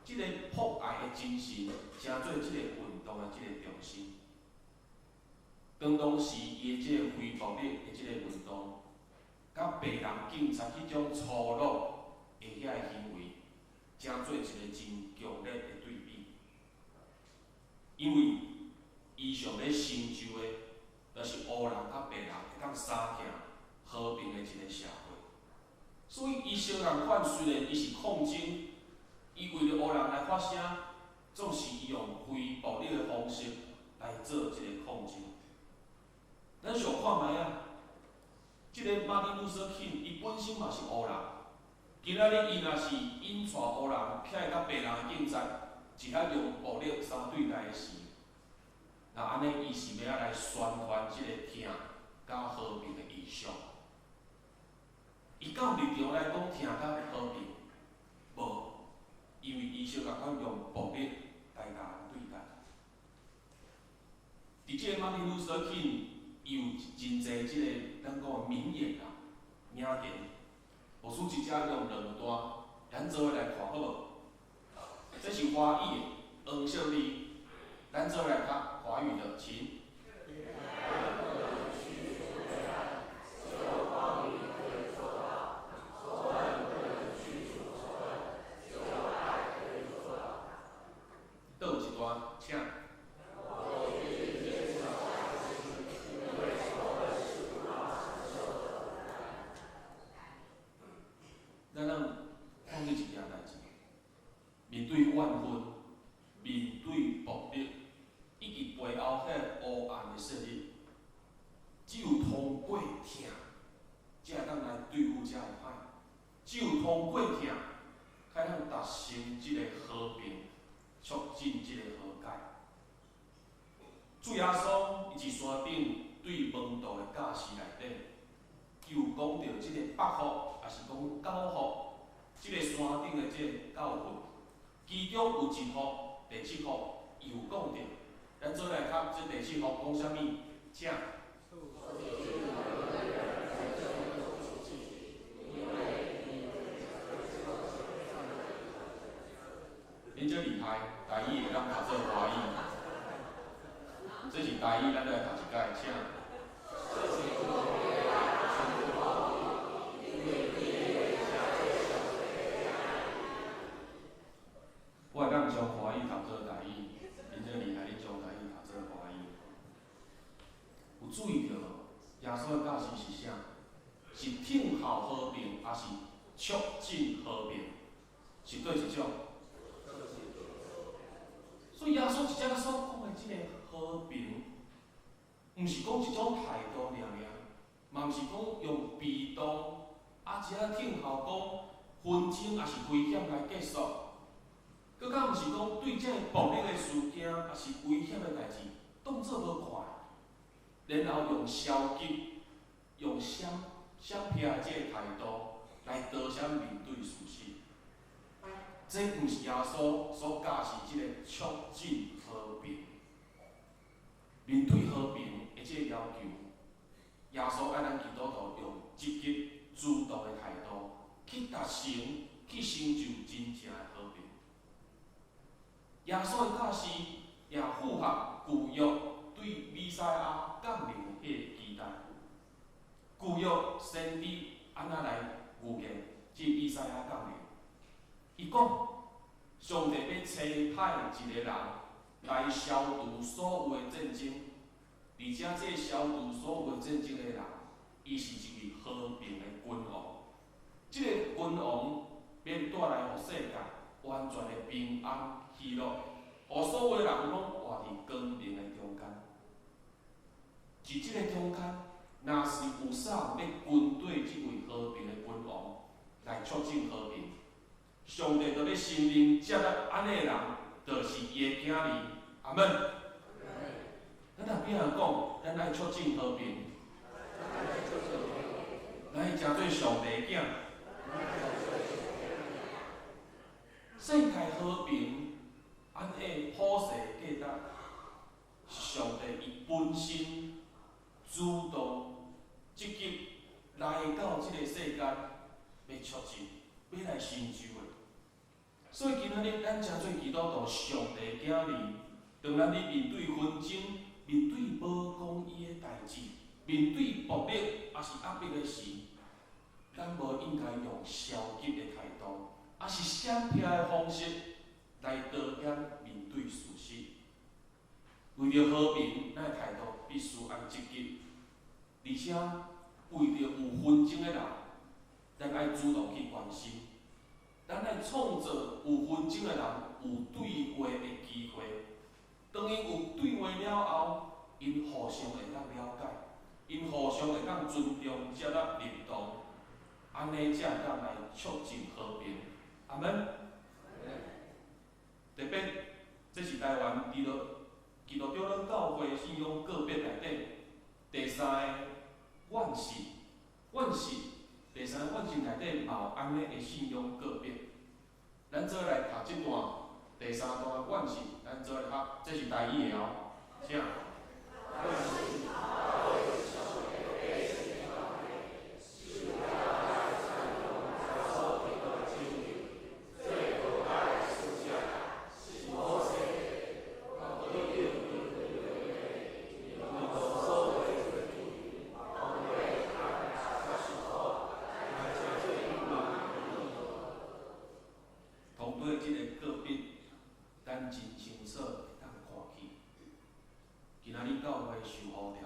這个博愛的精神，成做這个運動的這个中心。當當時伊的這个非暴力的這个運動，佮白人警察彼種粗魯的遐个行為，成做一個真強烈的對比。因為伊想欲成就的，就是烏人佮白人會當相疼和平的一個社會。所以伊相仝款，雖然伊是抗爭，伊為著烏人來發聲，總是伊用非暴力的方式來做這个抗爭。咱想看覓仔，這个馬丁路德金伊本身嘛是烏人，今仔日伊若是引帶烏人起來佮白人的警察，一下用暴力相對待的時，那按呢伊是欲按怎來宣傳這个疼佮和平的異象？伊敢有立場來講疼佮和平？無，因為伊相仝款用暴力來共人對待。佇這个馬丁路德金，伊有真濟這个咱講的名言啦、名言。牧師一節用兩段，咱做伙來看好無？這是華語的黃色字，咱做伙來讀華語的，請。倒有一段，請。咱通看見一件代誌，面對怨恨，面對暴力，以及背後彼个黑暗的勢力，只有通過疼，才會當來對付遮个歹；只有通過疼，才通達成這个和平，促進這个和解。主耶穌伊佇山頂對門徒的教示內底，伊有講著這个八福，抑是講九福，這个山頂的這个教訓，其中有一福，第七福，伊有講著。咱做來讀這第七福講啥物？請。恁這厲害，台語會當讀做華語。這是台語，咱來讀一擺，請。我會當將華語讀做台語，恁這厲害，恁將台語讀做華語。有注意著無？耶穌的教示是啥？是聽候和平，抑是促進和平？是佗一種？所以耶穌佇遮所講的這个和平，毋是講一種態度爾爾，嘛毋是講用被動，啊，一下聽候講紛爭抑是危險來結束，閣較毋是講對這个暴力的事件，抑是危險的代誌，當做無看，然後用消極、用閃閃避的這个態度來多閃面對事實。這毋是耶穌所教示這个促進和平、面對和平的這个要求。耶穌愛咱基督徒用積極、主動的態度去達成、去成就真正的和平。耶穌的教示也符合舊約對彌賽亞降臨的彼个期待。舊約先知按怎來預言這彌賽亞降臨？伊講，上帝欲差派一个人來消除所有的戰爭，而且這个消除所有的戰爭的人，伊是一位和平的君王。這个君王欲帶來予世界完全的平安喜樂，予所有的人攏活佇光明的中間。佇這个中間，若是有啥人欲軍對這位和平的君王來促進和平，上帝就欲承認接納按呢的人，就是伊的囝兒。阿們。咱若變來講，咱愛促進和平，咱愛成做上帝的囝。世界和平，按呢普世價值，是上帝伊本身主動積極來到這個世間，欲促進，欲來成就的。所以今仔日咱成做基督徒，上帝的囝兒，當咱咧面對紛爭、面對無公義的代誌、面對暴力抑是壓迫的時，消極的態度，抑是閃避的方式來逃險面對事實。為著和平，咱的態度必須愛積極，而且為著有紛爭的人，咱愛主動去關心，咱愛創造有紛爭的人有對話的機會。當𪜶有對話了後，𪜶互相會當了解，𪜶互相會當尊重、接納、認同，按呢才會當來促進和平。阿們。特別，這是台灣基督長老教會信仰告別內底第三个願誓，願誓第三个願誓內底嘛有按呢的信仰告別。咱做來讀這段第三段願誓，咱做來讀，這是台語的哦，請。通過這个告別，咱真清楚會當看見，今仔日教會受呼召，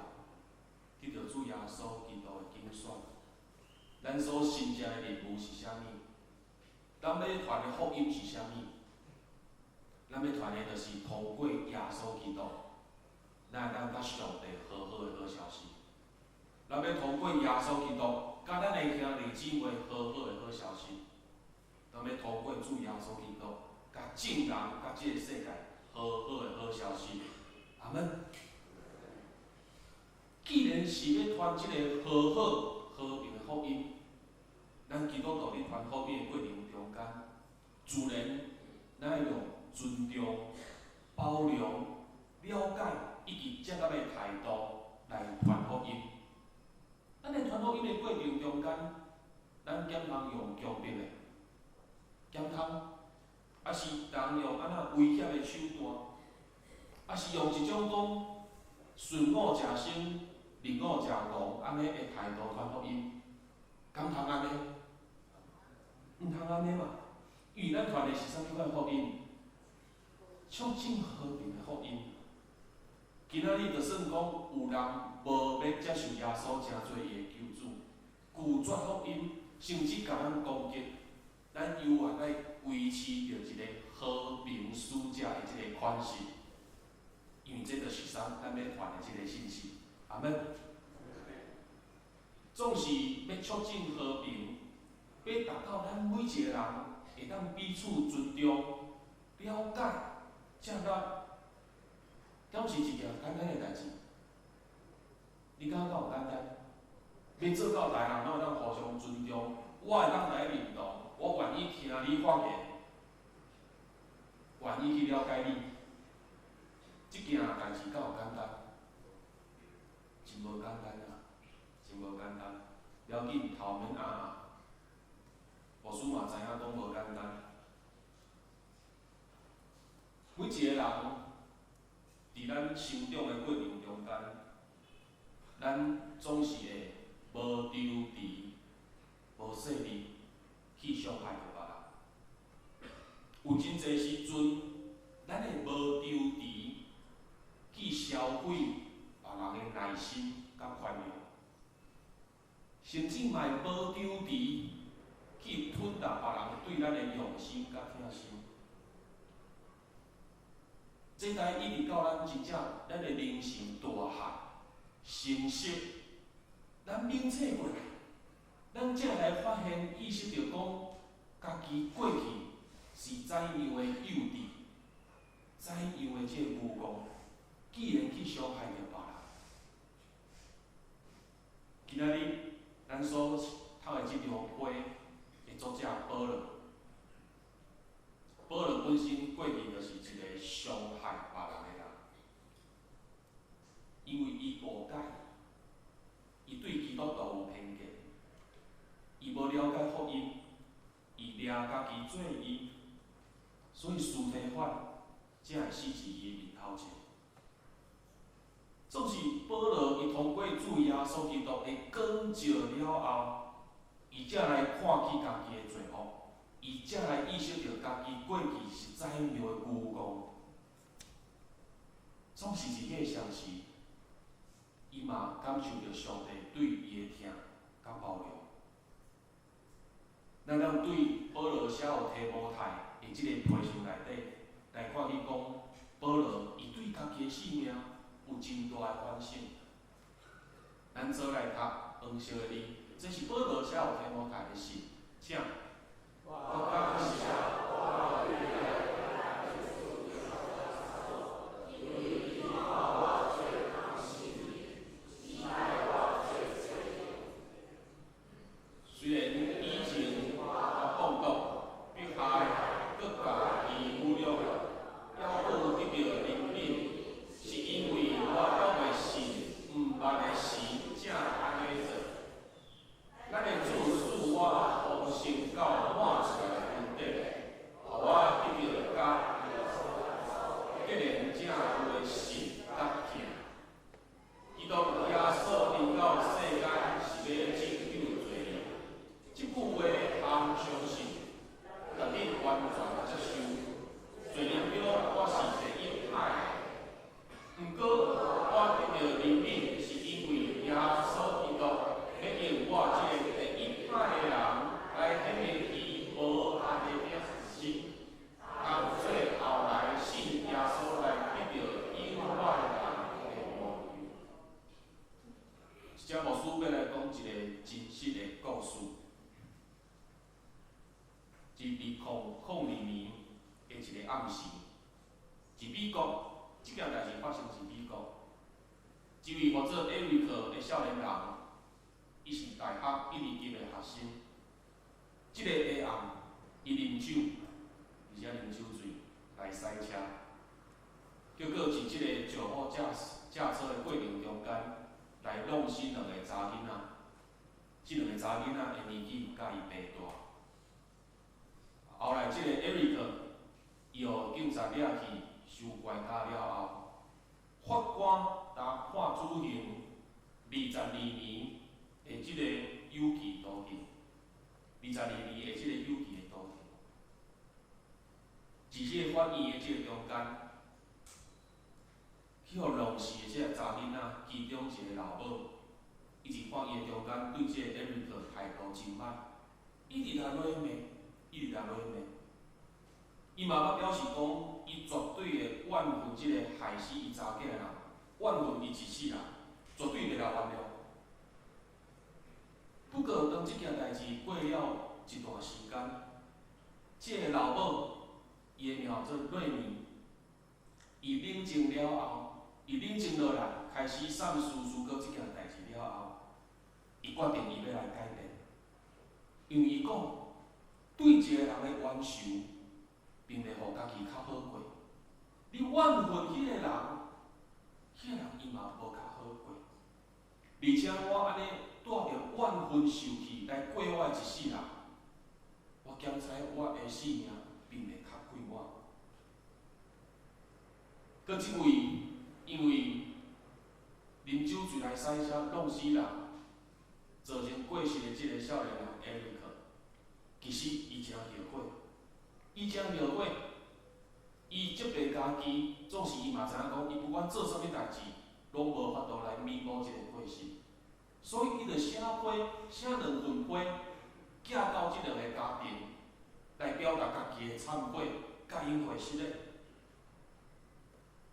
得著主耶穌基督的揀選。咱所承接的任務是啥物？咱欲傳的福音是啥物？咱欲傳的就是通過耶穌基督，咱會當佮上帝和好的好消息。咱欲通過耶穌基督，佮咱的兄弟姊妹和好的好消息。咱欲通過主耶穌基督，佮眾人、佮這个世界和好的好消息。阿們。既然是欲傳這个和好、和平的福音，咱基督徒佇傳福音的過程中間，自然咱愛用尊重、包容、了解以及接納的態度來傳福音。咱佇傳福音的過程中間，咱敢通用強迫的，敢通，抑是人用按怎威脅的手段，抑是用一種講順我者生，逆我者亡按呢的態度傳福音，敢通按呢？毋通按呢嘛，因為咱傳的是啥物款福音？促進和平的福音。今仔日就算講有人無欲接受耶穌成做伊的救主，拒絕福音，甚至共咱攻擊，咱猶原愛維持著一個和平使者的這個款式，因為這就是啥？咱欲傳的這個信息。阿們。總是欲促進和平，欲達到咱每一個人會當彼此尊重、了解、接納，敢是一件簡單的代誌？你感覺敢有簡單？欲做到逐人攏會當互相尊重，我會當來認同，我願意聽你發言，願意去了解你，這件代誌敢有簡單？真無簡單啊，真無簡單。不要緊，頭免壓，牧師嘛知影講無簡單。每一個人佇咱成長的過程中間，咱總是會無張持、無細膩去傷害著別人。有真濟時陣，咱會無張持去銷毀別人的耐心佮寬容，甚至嘛會無張持去吞噬別人對咱的用心佮疼心。這代一直到咱真正，咱的靈性大漢、成熟，咱明醒過來，咱才來發現、意識著講，家己過去是怎樣的幼稚，怎樣的這個愚戇，竟然去傷害著別人。今仔日咱所讀的這張批的作者保羅，保羅本身過去就是一個傷害別人的人，因為伊誤解，伊對基督徒有偏見，伊無了解福音，伊掠家己做義，所以司提反才會死佇伊的面頭前。總是保羅伊通過主耶穌基督的光照了後，伊才來看看起家己的罪惡，伊才來意識著家己過去是怎樣的愚戇。總是佇彼个相時，伊嘛感受著上帝對伊的疼佮包容。咱通對保羅寫予提摩太的這個批信內底來看見講，保羅伊對家己的性命有真大的反省。咱做來讀黃色的字，這是保羅寫予提摩太的信，請。我感謝我對你因為你看我最通信你，擊敗我做罪人。雖然以前我放蕩、迫害、閣共伊侮辱，猶閣有得著憐憫，是因為我猶未信毋捌的時才按呢做。咱的主賜我豐盛到滿出來的恩典，予我得著佮結連正有的信佮疼。基督耶穌臨到世間是欲拯救罪人，這句話通相信，值得完全接受。罪人中我是第一歹的，毋過我得著憐憫，是因為耶穌基督欲用我這个第一歹的人來顯明伊無限的慈心，通做後來信耶穌來得著永遠的人的模樣。這牧師欲來講一个真實的故事，是2002年的一个暗時，佇美國，這件代誌發生佇美國。一位號做艾瑞克的少年人，伊是大學一年級的學生。這个下暗，伊啉酒，而且啉酒醉來駛車，結果佇這个酒後駕駛駕車的過程中間，來弄死兩个查囡仔。這兩个查囡仔的年紀佮伊爸大。後來，這个艾瑞克，伊予警察掠去收關卡了後，法官共判處刑22年的這个有期徒刑，22年的這个有期的徒刑。佇這个法院的這个中間，去予弄死的這个查囡仔，其中一个老母，伊佇法院的中間對這个艾瑞克態度真歹，一直共落罵，一直共落罵。伊嘛捌表示講，伊絕對會怨恨這個害死伊查囝的人，怨恨伊一世人，絕對袂來原諒。不過，當這件代誌過了一段時間，這个老母，伊的名號做瑞妮，伊冷靜了後，伊冷靜落來，開始三思思考這件代誌了後，伊決定伊欲來改變，因為伊講，對一个人的冤仇，並袂予家己較好過。你怨恨彼个人，彼个人伊嘛無較好過。而且我按呢帶著怨恨受氣來過我的一世人，我檢查我的性命並袂較快活。閣這位因為啉酒醉來駛車弄死人，造成過失的這个少年人艾瑞克，其實伊誠後悔，伊誠後悔，伊責備家己，總是伊嘛知影講，伊不管做啥物代誌，攏無法度來彌補這个過失，所以伊就寫批，寫兩份批，寄到這兩个家庭，來表達家己的懺悔，佮𪜶回失的。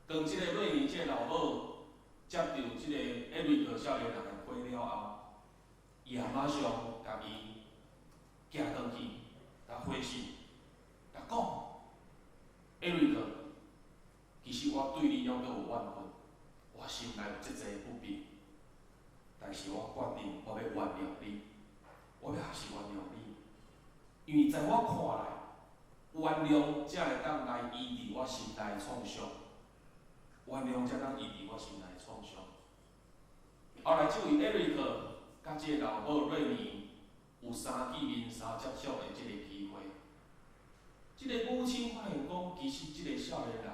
當這个瑞妮這個老母接著這個艾瑞克少年人的批了後，伊也馬上共伊寄轉去，共回信，共講，艾瑞克，其實我對你猶閣有怨恨，我心內有這濟不平，但是我決定我欲原諒你，我欲學習原諒你，因為在我看來，原諒才會當來醫治我心內的創傷，原諒才當醫治我心內的創傷。後來，這位艾瑞克佮這個老母瑞妮有三見面、三接觸的這个機會。這个母親發現講，其實這个少年人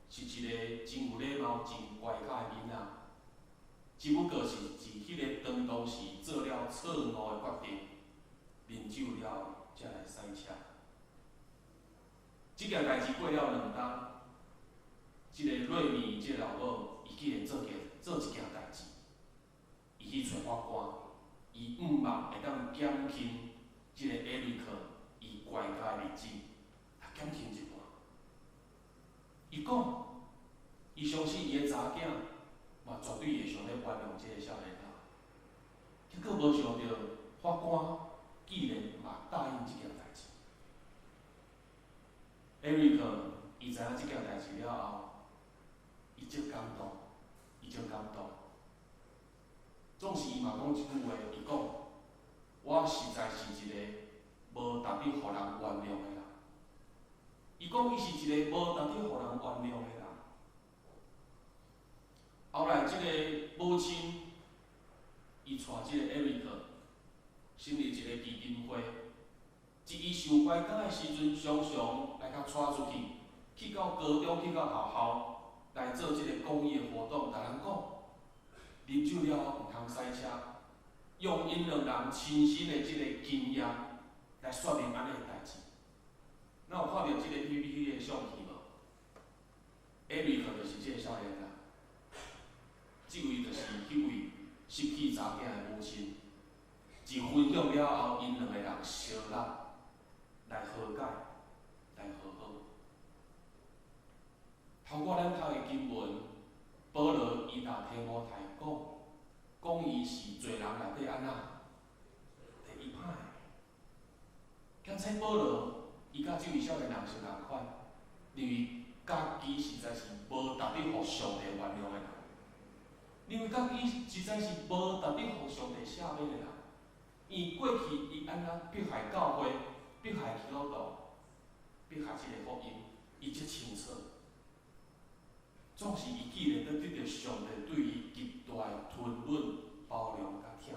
是一个真有禮貌、真乖巧的囡仔，只不過是佇彼个當當時做了錯誤的決定，啉酒件代誌過了兩冬，這个瑞米這个老母，伊竟然做一件代誌，伊去揣法官，伊向望會當減輕這个艾瑞克伊關監的日子，減輕一半。伊講，伊相信伊的查某囝嘛絕對會想欲原諒這个少年人。結果無想著法官竟然嘛答應這件代誌。艾瑞克伊知影這件代誌了後，伊足感動，伊足感動。總是伊嘛講一句話，伊講：我實在是一個無值得予人原諒的人。伊講伊是一個無值得予人原諒的人。後來，這個母親，伊帶這個艾瑞克成立一個基金會，佇伊受關監的時陣，常常來共帶出去，去到高中，去到學校來做這個公益的活動，共人講，啉酒了後毋通駛車，用𪜶兩人親身的這個經驗來說明按呢的代誌。咱有看著這個 PPT 的相片無？艾瑞克就是這個少年人，這位就是彼位失去查某囝的母親。一分享了後，𪜶兩個人相納來和解，來和好。透過咱讀的經文，保羅伊共提摩太講，講伊是罪人內底按怎第一歹。敢猜保羅伊佮這位少年人是仝款，認為家己實在是無值得予上帝原諒的人，認為家己實在是無值得予上帝赦免的人。伊過去伊按怎迫害教會，迫害基督徒，迫害這个福音，伊足清楚。總是伊既然得著上帝對伊極大的吞忍、包容佮疼痛，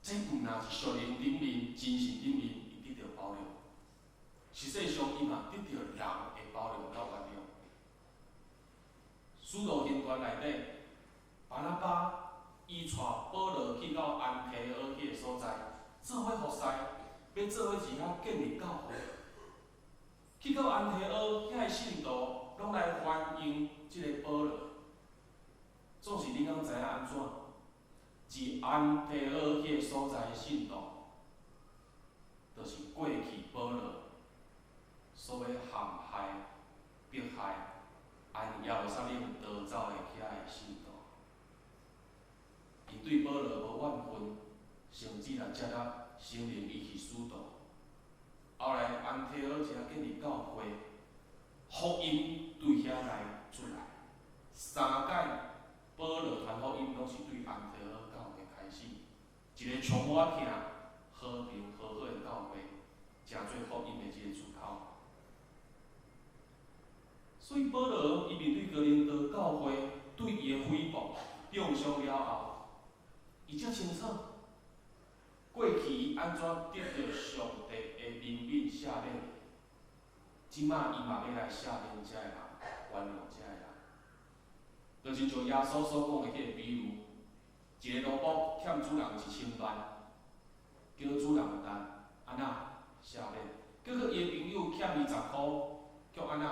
這毋但是屬靈頂面、精神頂面，伊得著包容。實際上，伊嘛得著人的包容佮原諒。使徒行傳內底，巴拿巴伊帶保羅去到安提阿彼個所在，做伙服侍，欲做伙佇遐建立教會。去到安提阿遐个信徒，攏來歡迎這个保羅。總是你敢知影按怎？佇安提阿彼個所在的信徒，就是過去保羅所欲陷害、迫害、按耶路撒冷逃走的遐个信徒。𪜶對保羅無怨恨，甚至來接納承認伊是使徒。後來安提阿遮建立教會，福音對遐來出來。三擺保羅傳福音，攏是對安提阿教會開始，一個充滿疼、和平和好的教會，成做福音的這個出口。所以保羅伊面對哥林多教會對伊的誹謗、中傷了後，伊才清楚過去伊按怎得著上帝的憐憫赦免，這馬伊嘛欲來赦免這个人，原諒這个人。就親像耶穌所講的彼个比喻，一个奴僕欠主人1000萬，叫主人按按怎赦免？結果伊的朋友欠伊10箍，卻按怎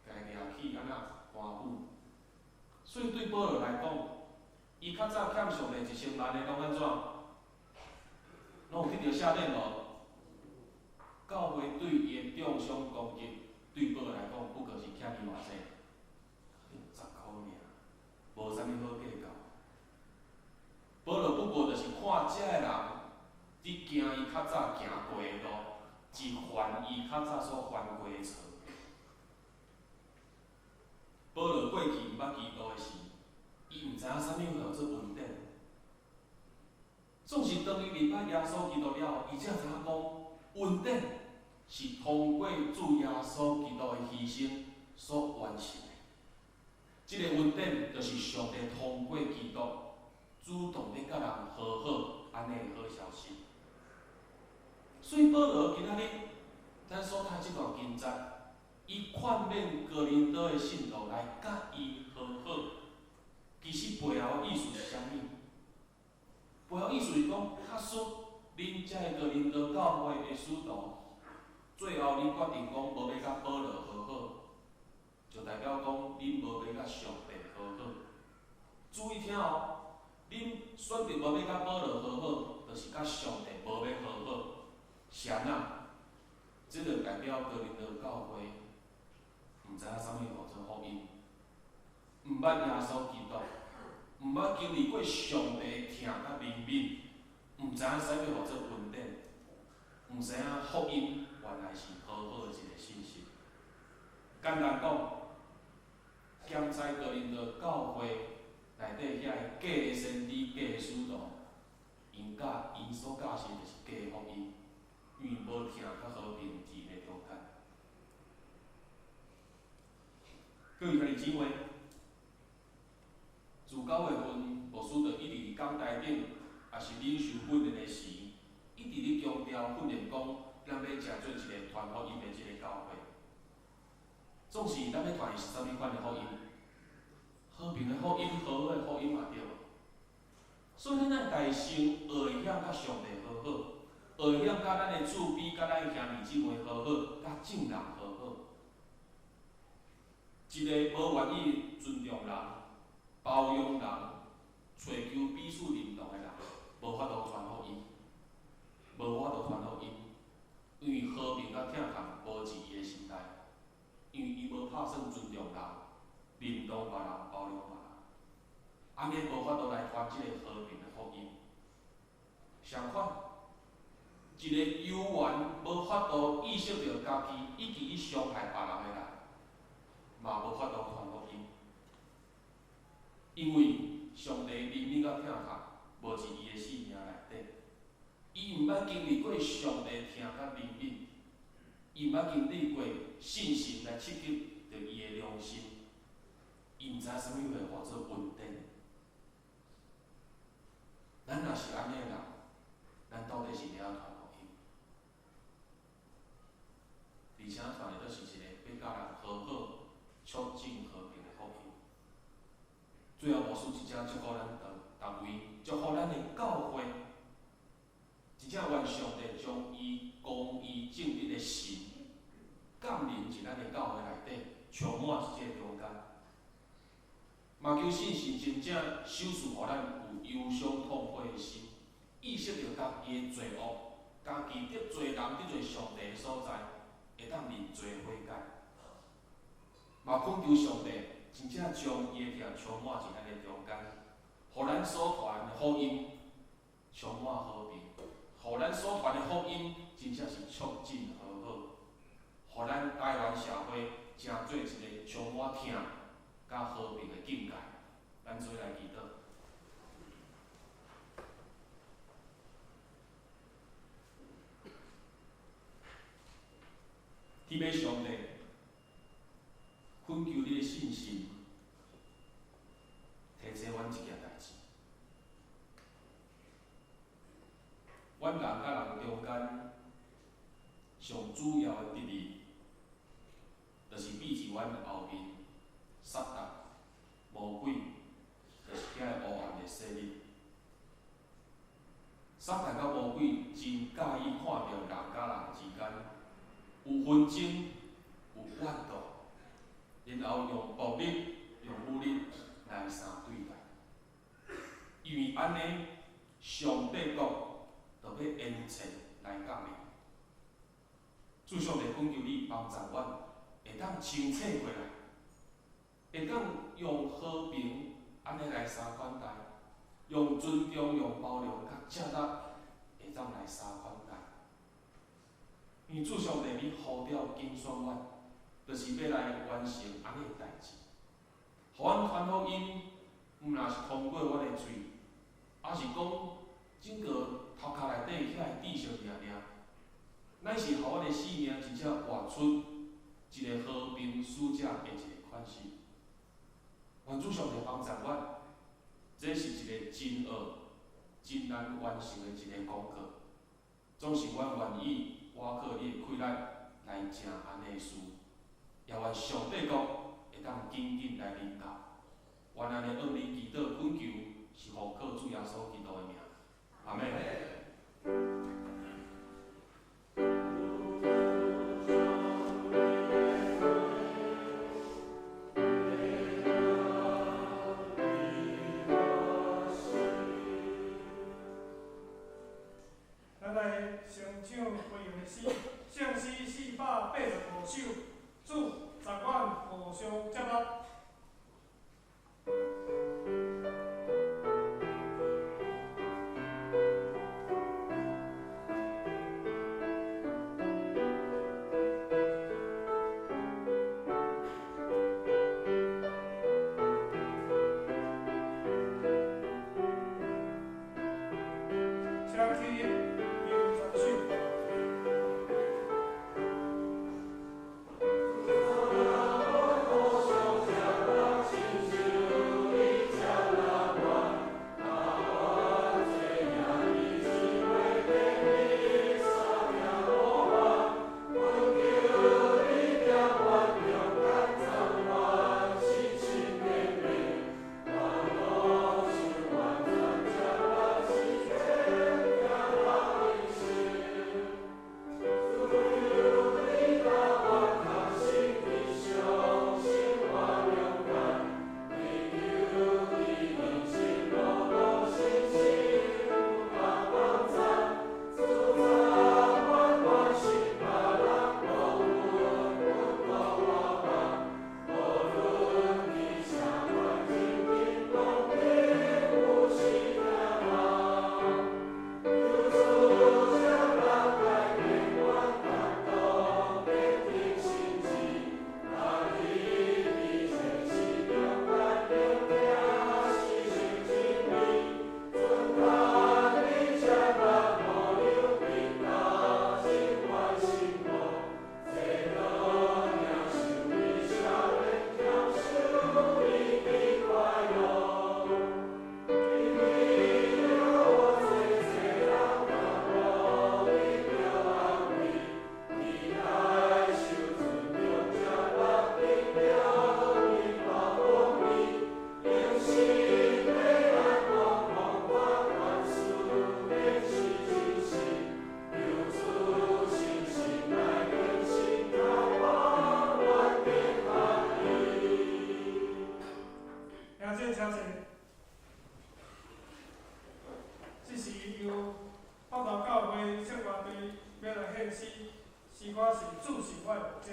共伊掠去按怎官府？所以對保羅來講，伊較早欠上帝1000萬的，攏按怎？攏有得著赦免無？教會對伊的中傷攻擊，對保羅來講，不過是欠伊偌濟？10箍爾，無啥物好計較。保羅不過就是看這个人，佇行伊較早行過的路，是犯伊較早所犯過的錯。保羅過去毋捌基督的時，伊毋知影啥物叫做恩典。總是當伊認捌耶穌基督了後，伊才知影講恩典是通過主耶穌基督的犧牲所完成的。這个恩典就是上帝通過基督主動欲佮人和好，按呢的好消息。所以保羅今仔日，咱所讀這段經節，伊勸勉哥林多的信徒來佮伊和好。其實背後的意思是啥物？背後意思是講，確實，恁這个哥林多教會的使徒，絕最後恁決定講無欲佮保羅和好，就代表講恁無欲佮上帝和好。注意聽哦，恁選擇無欲佮保羅和好，就是佮上帝無欲和好。是按怎？這就代表哥林多教會毋知影啥物號做福音，毋捌耶穌基督，毋捌經歷過上帝疼佮憐憫，毋知影啥物號做恩典，毋知影福音原來是和好的一個信息。簡單講，檢查哥林多教會內底遐个假的先知、假的使徒，𪜶教𪜶所教示就是假的福音，因為無疼佮和平佇咧中間。各位兄弟姊妹，自9月份牧師就一直佇講台頂，抑是領受訓練的時，一直咧強調訓練講，咱欲成做一个傳福音的這个教會。總是咱欲傳的是啥物款的福音？和平的福音、和好的福音嘛對無？所以咱愛家先學會曉佮上帝和好，學會曉佮咱的主比、佮咱的兄弟姊妹和好，佮眾人和好。一个無願意尊重人、包容人、揣求彼此認同的人，無法度傳福音，無法度傳福音，因為和平佮疼痛無佇伊的心內，因為伊無拍算尊重人、認同別人、包容別人，按呢無法度來傳這个和平的福音。相反，一个猶原無法度意識著家己已經去傷害別人的人，嘛無法度傳福音，因為上帝憐憫佮疼痛無佇伊的生命內底，伊毋捌經歷過上帝疼佮憐憫，伊毋捌經歷過信心來刺激著伊的良心，伊毋知啥物話號做恩典。咱若是按呢人，咱到底是欲按怎傳福音？而且傳的閣是一个欲佮人和好、促進和平的福音。最後，牧師真正祝福咱逐位，祝福咱的教會，真正願上帝將伊公義正直的神降臨佇咱的教會內底，充滿佇這個中間。嘛求聖神真正賞賜予咱有憂傷痛悔的心，意識著家己的罪惡，家己得罪人、得罪上帝的所在，會當認罪悔改。嘛懇求上帝真正將伊的疼充滿佇咱的中間，予咱所傳的福音充滿和平，予咱所傳的福音真正是促進和好，予咱台灣社會成做一个充滿疼佮和平的境界。咱做來祈禱。天父上帝，懇求你的信心，提醒阮一件代誌。阮人佮人中間上主要的敵人，就是秘佇阮後面撒旦、魔鬼，就是遐个黑暗的勢力。撒旦佮魔鬼真佮意看著人佮人之間有紛爭、有怨妒，然後用暴力、用武力來相對待。因為按呢，上帝國就欲延前來降臨。主上帝懇求你幫助阮，會當清醒過來，會當用和平按呢來相款待，用尊重、用包容佮接納，會當來相款待。因為主上帝你呼召揀選阮，就是欲來完成按呢的代誌，予阮傳福音，毋若是通過阮的喙，抑是講整個頭殼內底遐个知識爾爾，乃是予阮的生命真正活出一个和平使者的一个款式。願主上帝幫助阮，這是一个真惡、真難完成的一个功課。總是阮願意倚靠你的氣力來成按呢的事，也願上帝國會當緊緊來臨到。願按呢向你祈禱懇求，是奉靠主耶穌基督的名，阿們。咱來先唱回應的詩，聖詩485首，主十阮互相接納。請起右轉手。兄姐，請坐。這時由北投教會聖樂隊欲來獻詩，詩歌是主是我的牧者。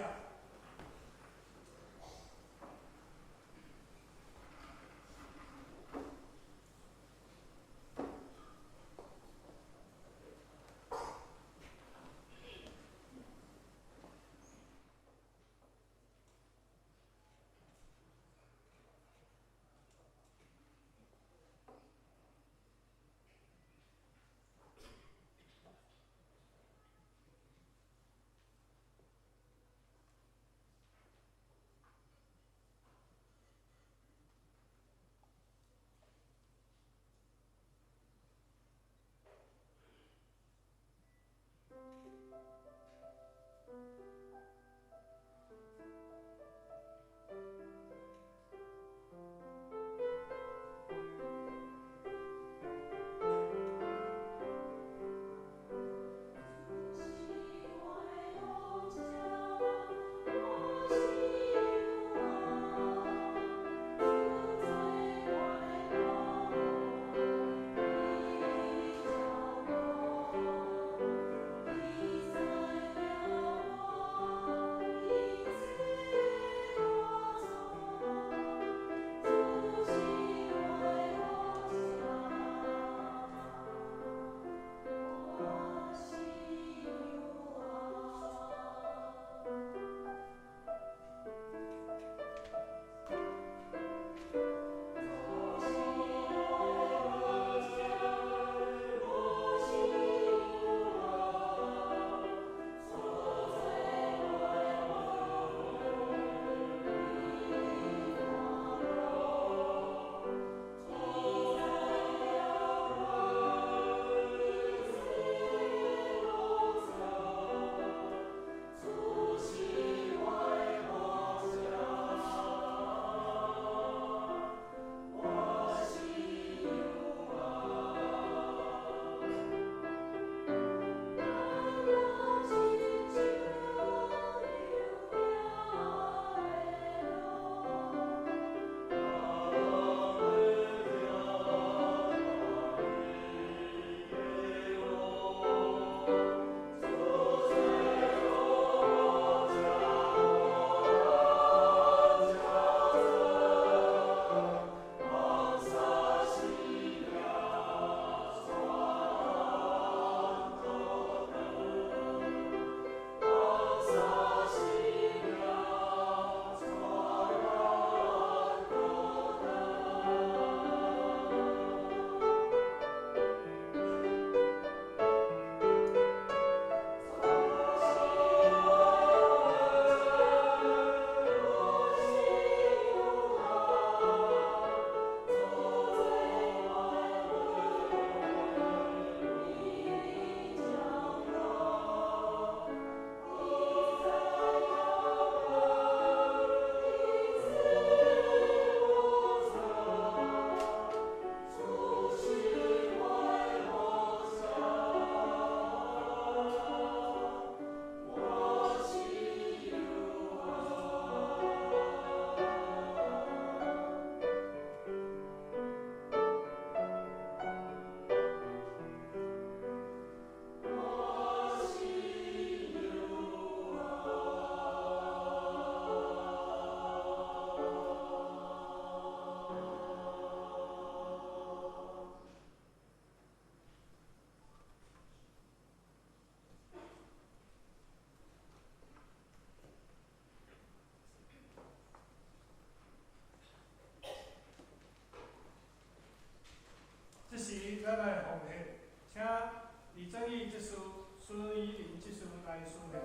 孙意执事孙依林执事来书念。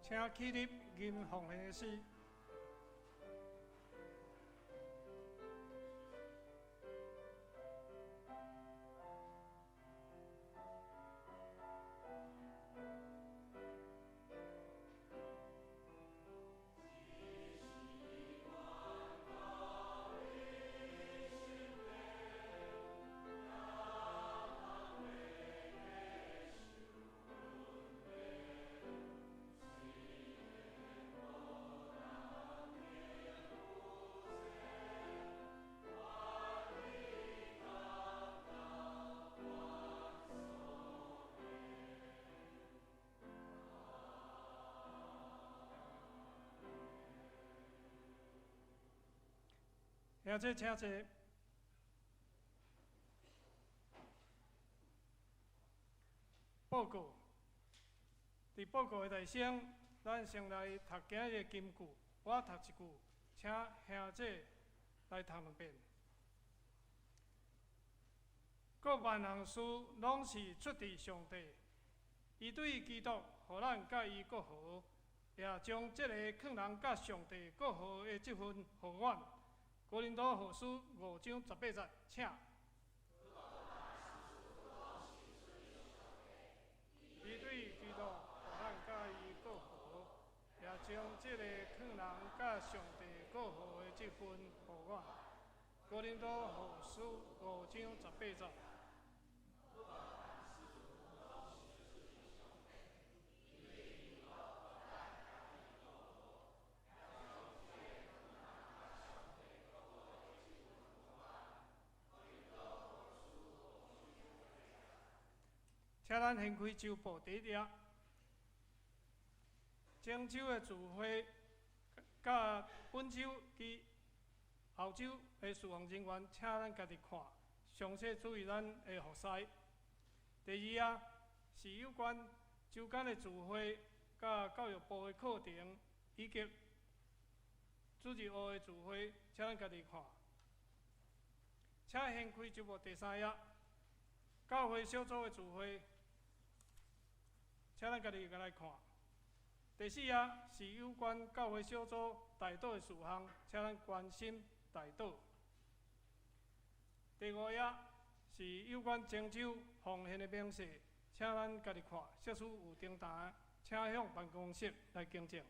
请起立吟奉献的诗。兄弟，请坐。报告，伫报告的内先，咱先来读今日的金句。我读一句，请兄弟来读两遍。各万项事拢是出自上帝，伊对基督，予咱佮伊国和，也将这个劝人佮上帝国和的这份予阮。哥林多后书5章18节，请。伊对基督，予咱佮伊国和，也将这个劝人佮上帝国和的这份予阮。哥林多后书5章18节。请咱掀开周报第一页，漳州的聚会，佮本周及后周的事奉人员，请咱家己看，详细注意咱的服侍。第二页是有关周间的聚会，佮教育部的课程，以及主日学的聚会，请咱家己看。请掀开周报第三页，教会小组的聚会。请咱家己来看。第四页是有关教会小组代祷的事项，请咱关心代祷。第五页是有关漳州奉献的明细，请咱家己看。设施有订单，请向办公室来更正。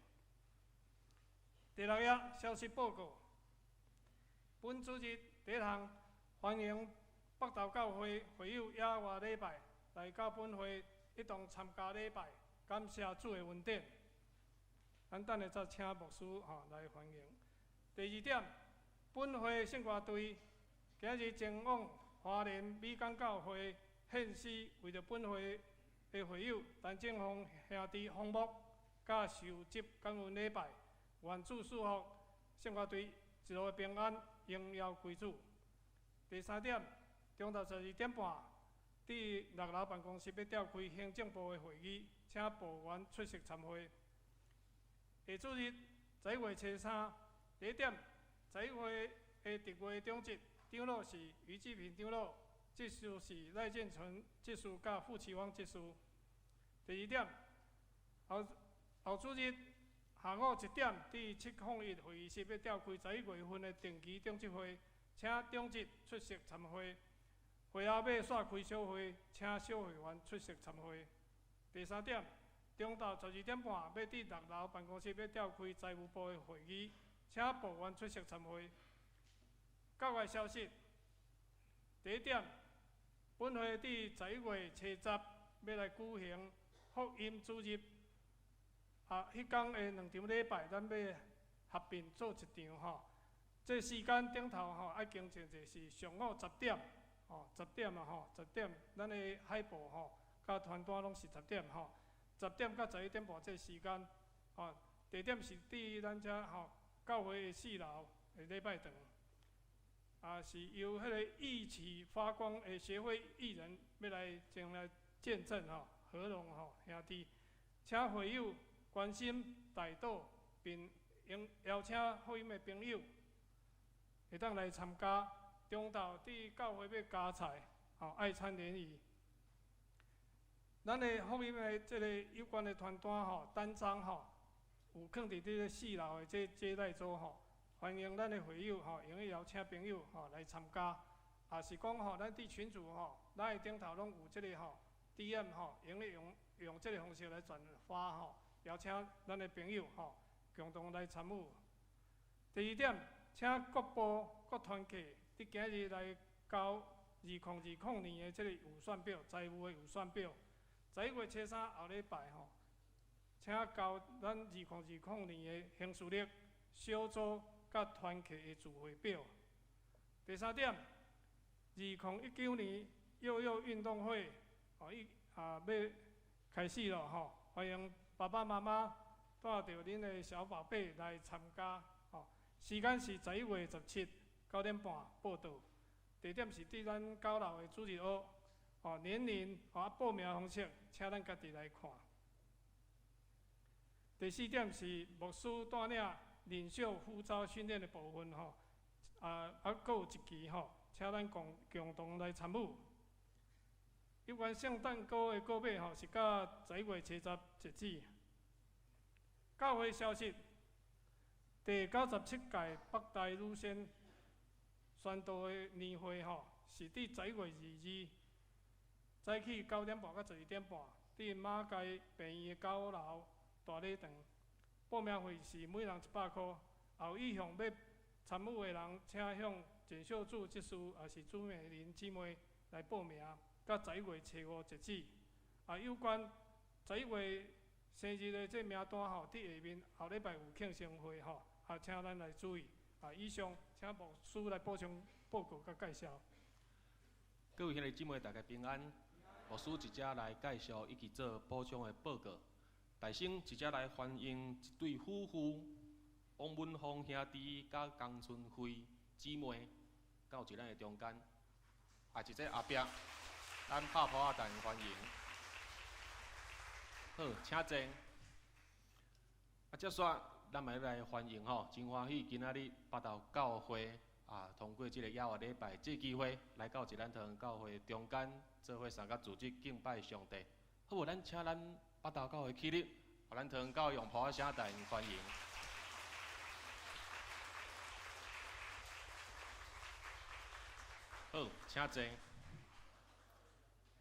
第六页消息报告。本主日第一项，欢迎北投教会会友野外礼拜来到本会。一同参加礼拜，感谢主的恩典。咱等下再请牧师吼来欢迎。第二点，本会圣歌队今日前往花莲美港教会献诗，为著本会的会友陈正峰兄弟奉牧，佮受洗感恩礼拜。愿主赐福圣歌队一路平安，荣耀归主。第三点，中昼12点半，佇六樓辦公室欲召開行政部的會議，請部員出席參會。下主日11月初三，第一點，十一會的特會長執長老是余志平長老，執事是賴建成執事佮傅啟芳執事。第二點，後後主日下午1點，佇701會議室欲召開11月份的定期長執會，請長執出席參會。會後欲煞開小會，請小會員出席參會。第三點，中晝12點半，欲佇六樓辦公室欲召開財務部的會議，請部員出席參會。教外消息，第一點，本會佇11月初十欲來舉行福音主日，啊，彼工的兩場禮拜，咱欲合併做一場吼。這時間頂頭吼愛更正者是上午十點，吼，十點啊吼，十點，咱的海報吼，佮傳單攏是十點吼，十點到11點半這時間，吼，地點是佇咱遮吼教會的四樓的禮拜堂，啊，是由彼个一起發光的協會藝人欲來前來見證吼，和榮吼兄弟，請會友關心代禱，並邀請福音的朋友會當來參加。中晝佇教會欲加菜，吼愛餐聯誼。咱的福音的這個有關的傳單吼、單張吼，有囥佇這个四樓的這接待桌吼，歡迎咱的會友吼，會用邀請朋友吼來參加。也是講吼，咱佇群組吼，咱的頂頭攏有這個吼 DM 吼，會用用用這個方式來轉發吼，邀請咱的朋友吼，共同來參與。第二點，請各部各團契佇今日來交2020年的這個預算表，財務的預算表。11月初三後禮拜吼，請交咱2020年的行事曆、小組佮團契的聚會表。第三點，2019年幼幼運動會，哦，已啊欲開始了吼，歡迎爸爸媽媽帶著恁的小寶貝來參加，吼。時間是11月17 9點半報到，地點是佇咱九樓的主日學，哦，年齡和報名方式，請咱家己來看。第四點是牧師帶領領袖呼召訓練的部分，吼，啊啊，閣有一期吼，請咱共共同來參與。有關聖誕歌的購買吼，是到11月初十截止。教會消息，第97屆北台女仙宣道的年會吼，是佇11月22早起9點半到12點半，佇馬偕病院的九樓大禮堂。報名費是每人100箍。有意向欲參與的人，請向簡秀柱執事，抑是朱美玲姊妹來報名，到11月初五截止。啊，有關十一月生日的這名單吼，佇下面後禮拜有慶生會吼，啊，請咱來注意。啊，以上請牧師來補充報告佮介紹。各位兄弟姊妹，大家平安。牧師一隻來介紹以及做補充的報告。大先一隻來歡迎一對夫婦，王文鳳兄弟佮江春輝姊妹，到佇咱的中間。啊，佇這後壁，咱拍噗仔大歡迎。好，請坐。啊，接煞咱嘛欲來歡迎吼，真歡喜今仔日北投教會啊，通過這个猶活禮拜這機會，來到佇咱桃園教會中間，做伙相佮組織敬拜上帝。好無？咱請咱北投教會起立，予咱桃園教會用噗仔聲帶𪜶歡迎。好，請坐。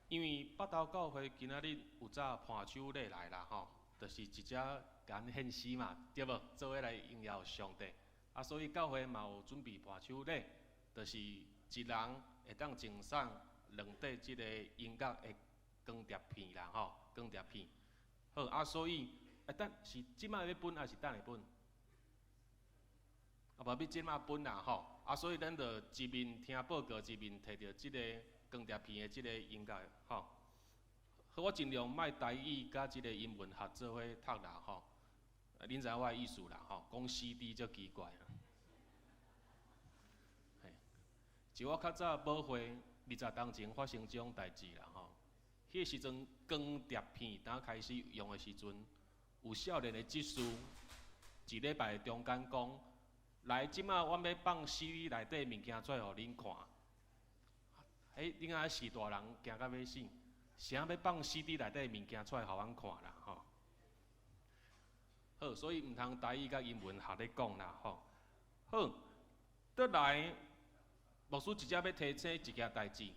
因為北投教會今仔日有紮伴手禮來啦吼，就是一隻共咱獻詩嘛，對無？做伙來榮耀上帝。啊，所以教會嘛有準備伴手禮，就是一人會當贈送兩塊這个音樂的光碟片啦吼，光碟片。好，啊，所以啊，等是這擺欲分，抑是等下分？啊，無欲這擺分啦吼。啊，所以咱就一面聽報告，一面摕著這个光碟片的這个音樂吼。好，我盡量莫台語佮這个英文合做伙讀啦吼。恁知影我的意思啦吼，講 CD 足奇怪。嘿，就我較早母會20冬前發生這種代誌啦吼。彼個時陣光碟片當開始用的時陣，有少年的執事，一禮拜中間講，來，這馬阮欲放 CD 內底物件出來予恁看。欸，恁阿是大人驚甲欲死，啥欲放 CD 內底物件出來予阮看啦吼。好，所以毋通台語佮英文合咧講啦吼。好，倒來，牧師直接欲提醒一件代誌。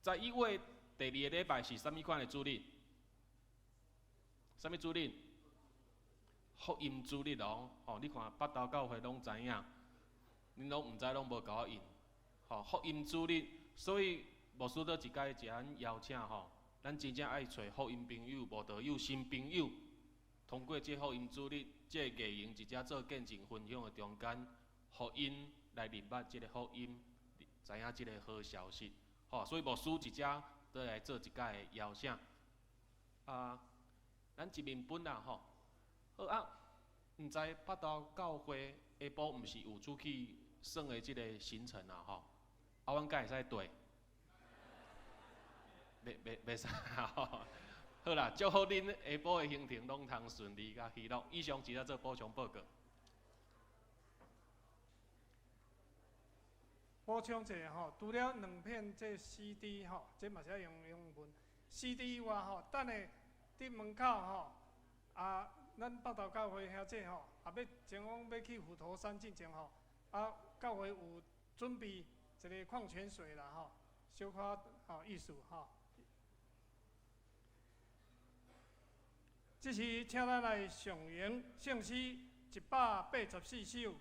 11月第二个禮拜是啥物款的主日？啥物主日？福音主日哦，吼！你看北投教會攏知影，恁攏毋知攏無共我印。吼，福音主日，所以牧師倒一擺一按邀請吼，咱真正愛揣福音朋友、慕道友、新朋友，通過這福音主日，這個藝營一隻做見證分享的中間，予𪜶來認捌這個福音，知影這個好消息。吼，所以牧師一隻倒來做一擺的邀請。啊，咱一面本啦吼。好啊，毋知北投教會下晡毋是有出去耍的這個行程啊吼？啊，阮敢會使綴？袂袂袂使吼。好啦，祝福恁下晡的行程攏通順利佮喜樂。以上只做補充報告。補充一下吼，除了兩片這 CD 吼，這嘛是愛用英文 CD 以外吼，等下佇門口吼，啊，咱北投教會兄弟吼，也欲前往欲去斧頭山進前吼，啊，教會有準備一個礦泉水啦吼，小可吼意思吼。這時，請咱來誦詠聖詩184首，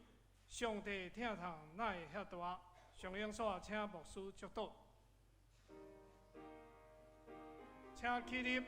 上帝疼痛哪會遐大？誦詠煞請牧師祝禱，請起立。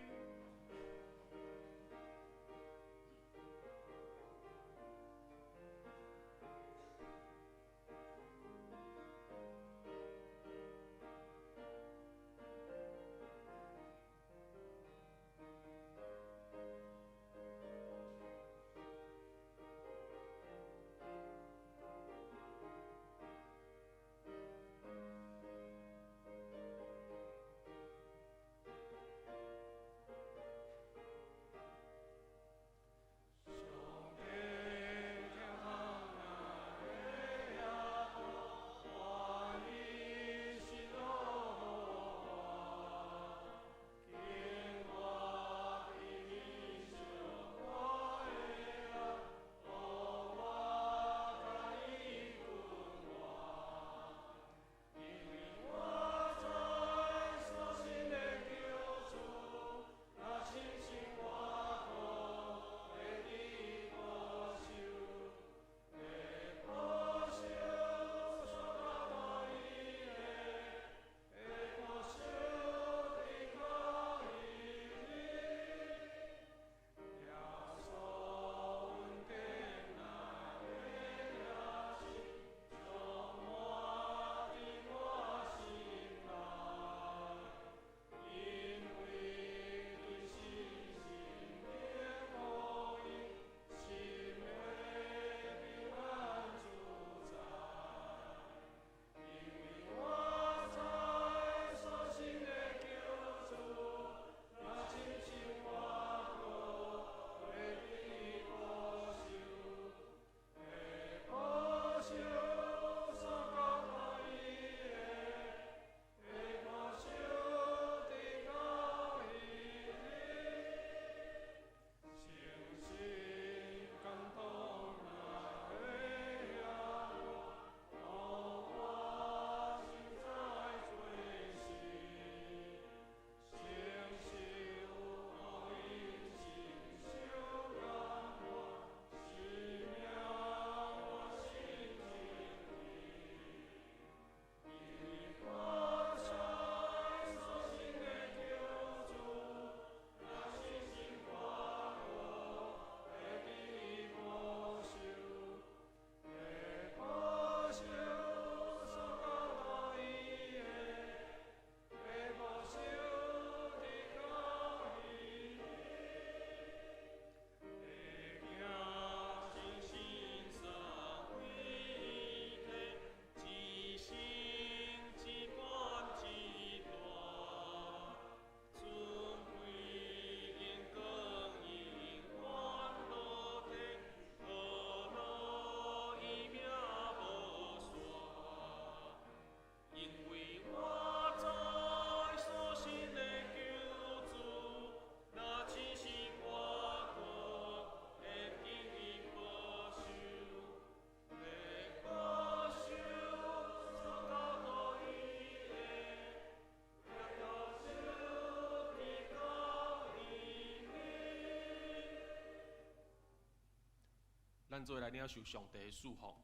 咱做來領受上帝的祝福。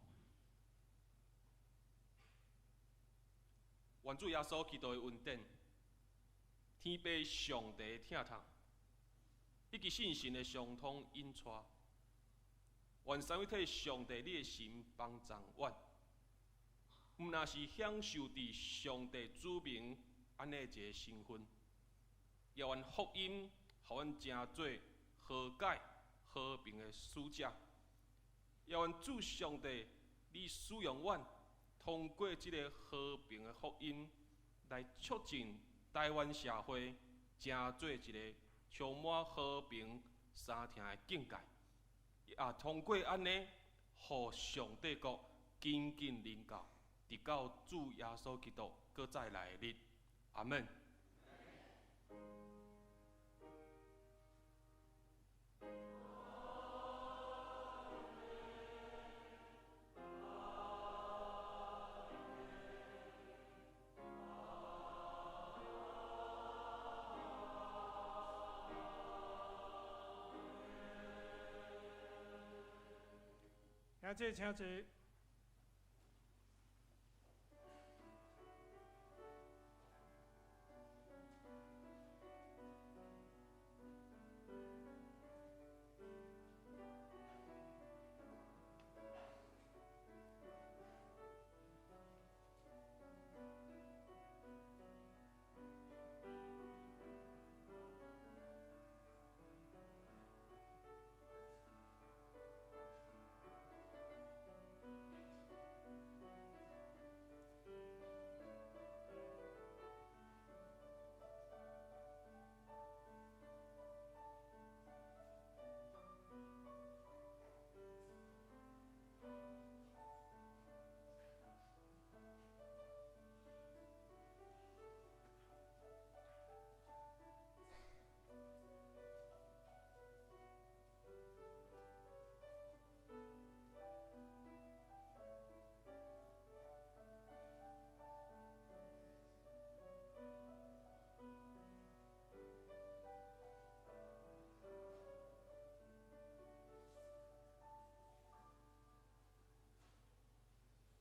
願主耶穌基督的恩典、天父上帝的疼痛，以及聖神的相通引帶，願三位一體上帝你的神幫助阮，毋但是享受佇上帝子民按呢一个身份，也願福音予阮成做和解和平的使者，也願主上帝你使用阮，通過這个和平的福音，來促進台灣社會成做一个充滿和平相疼的境界，也通過按呢，予上帝國緊緊臨到，直到主耶穌基督閣再來的日。阿門。兄弟，請坐。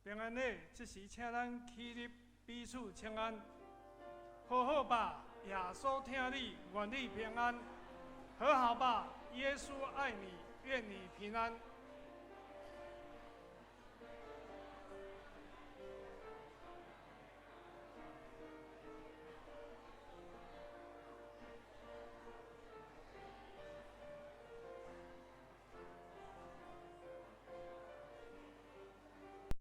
平安禮，這時請咱起立，彼此請安。和好吧，耶穌疼你，願你平安。和好吧，耶穌愛你，願你平安。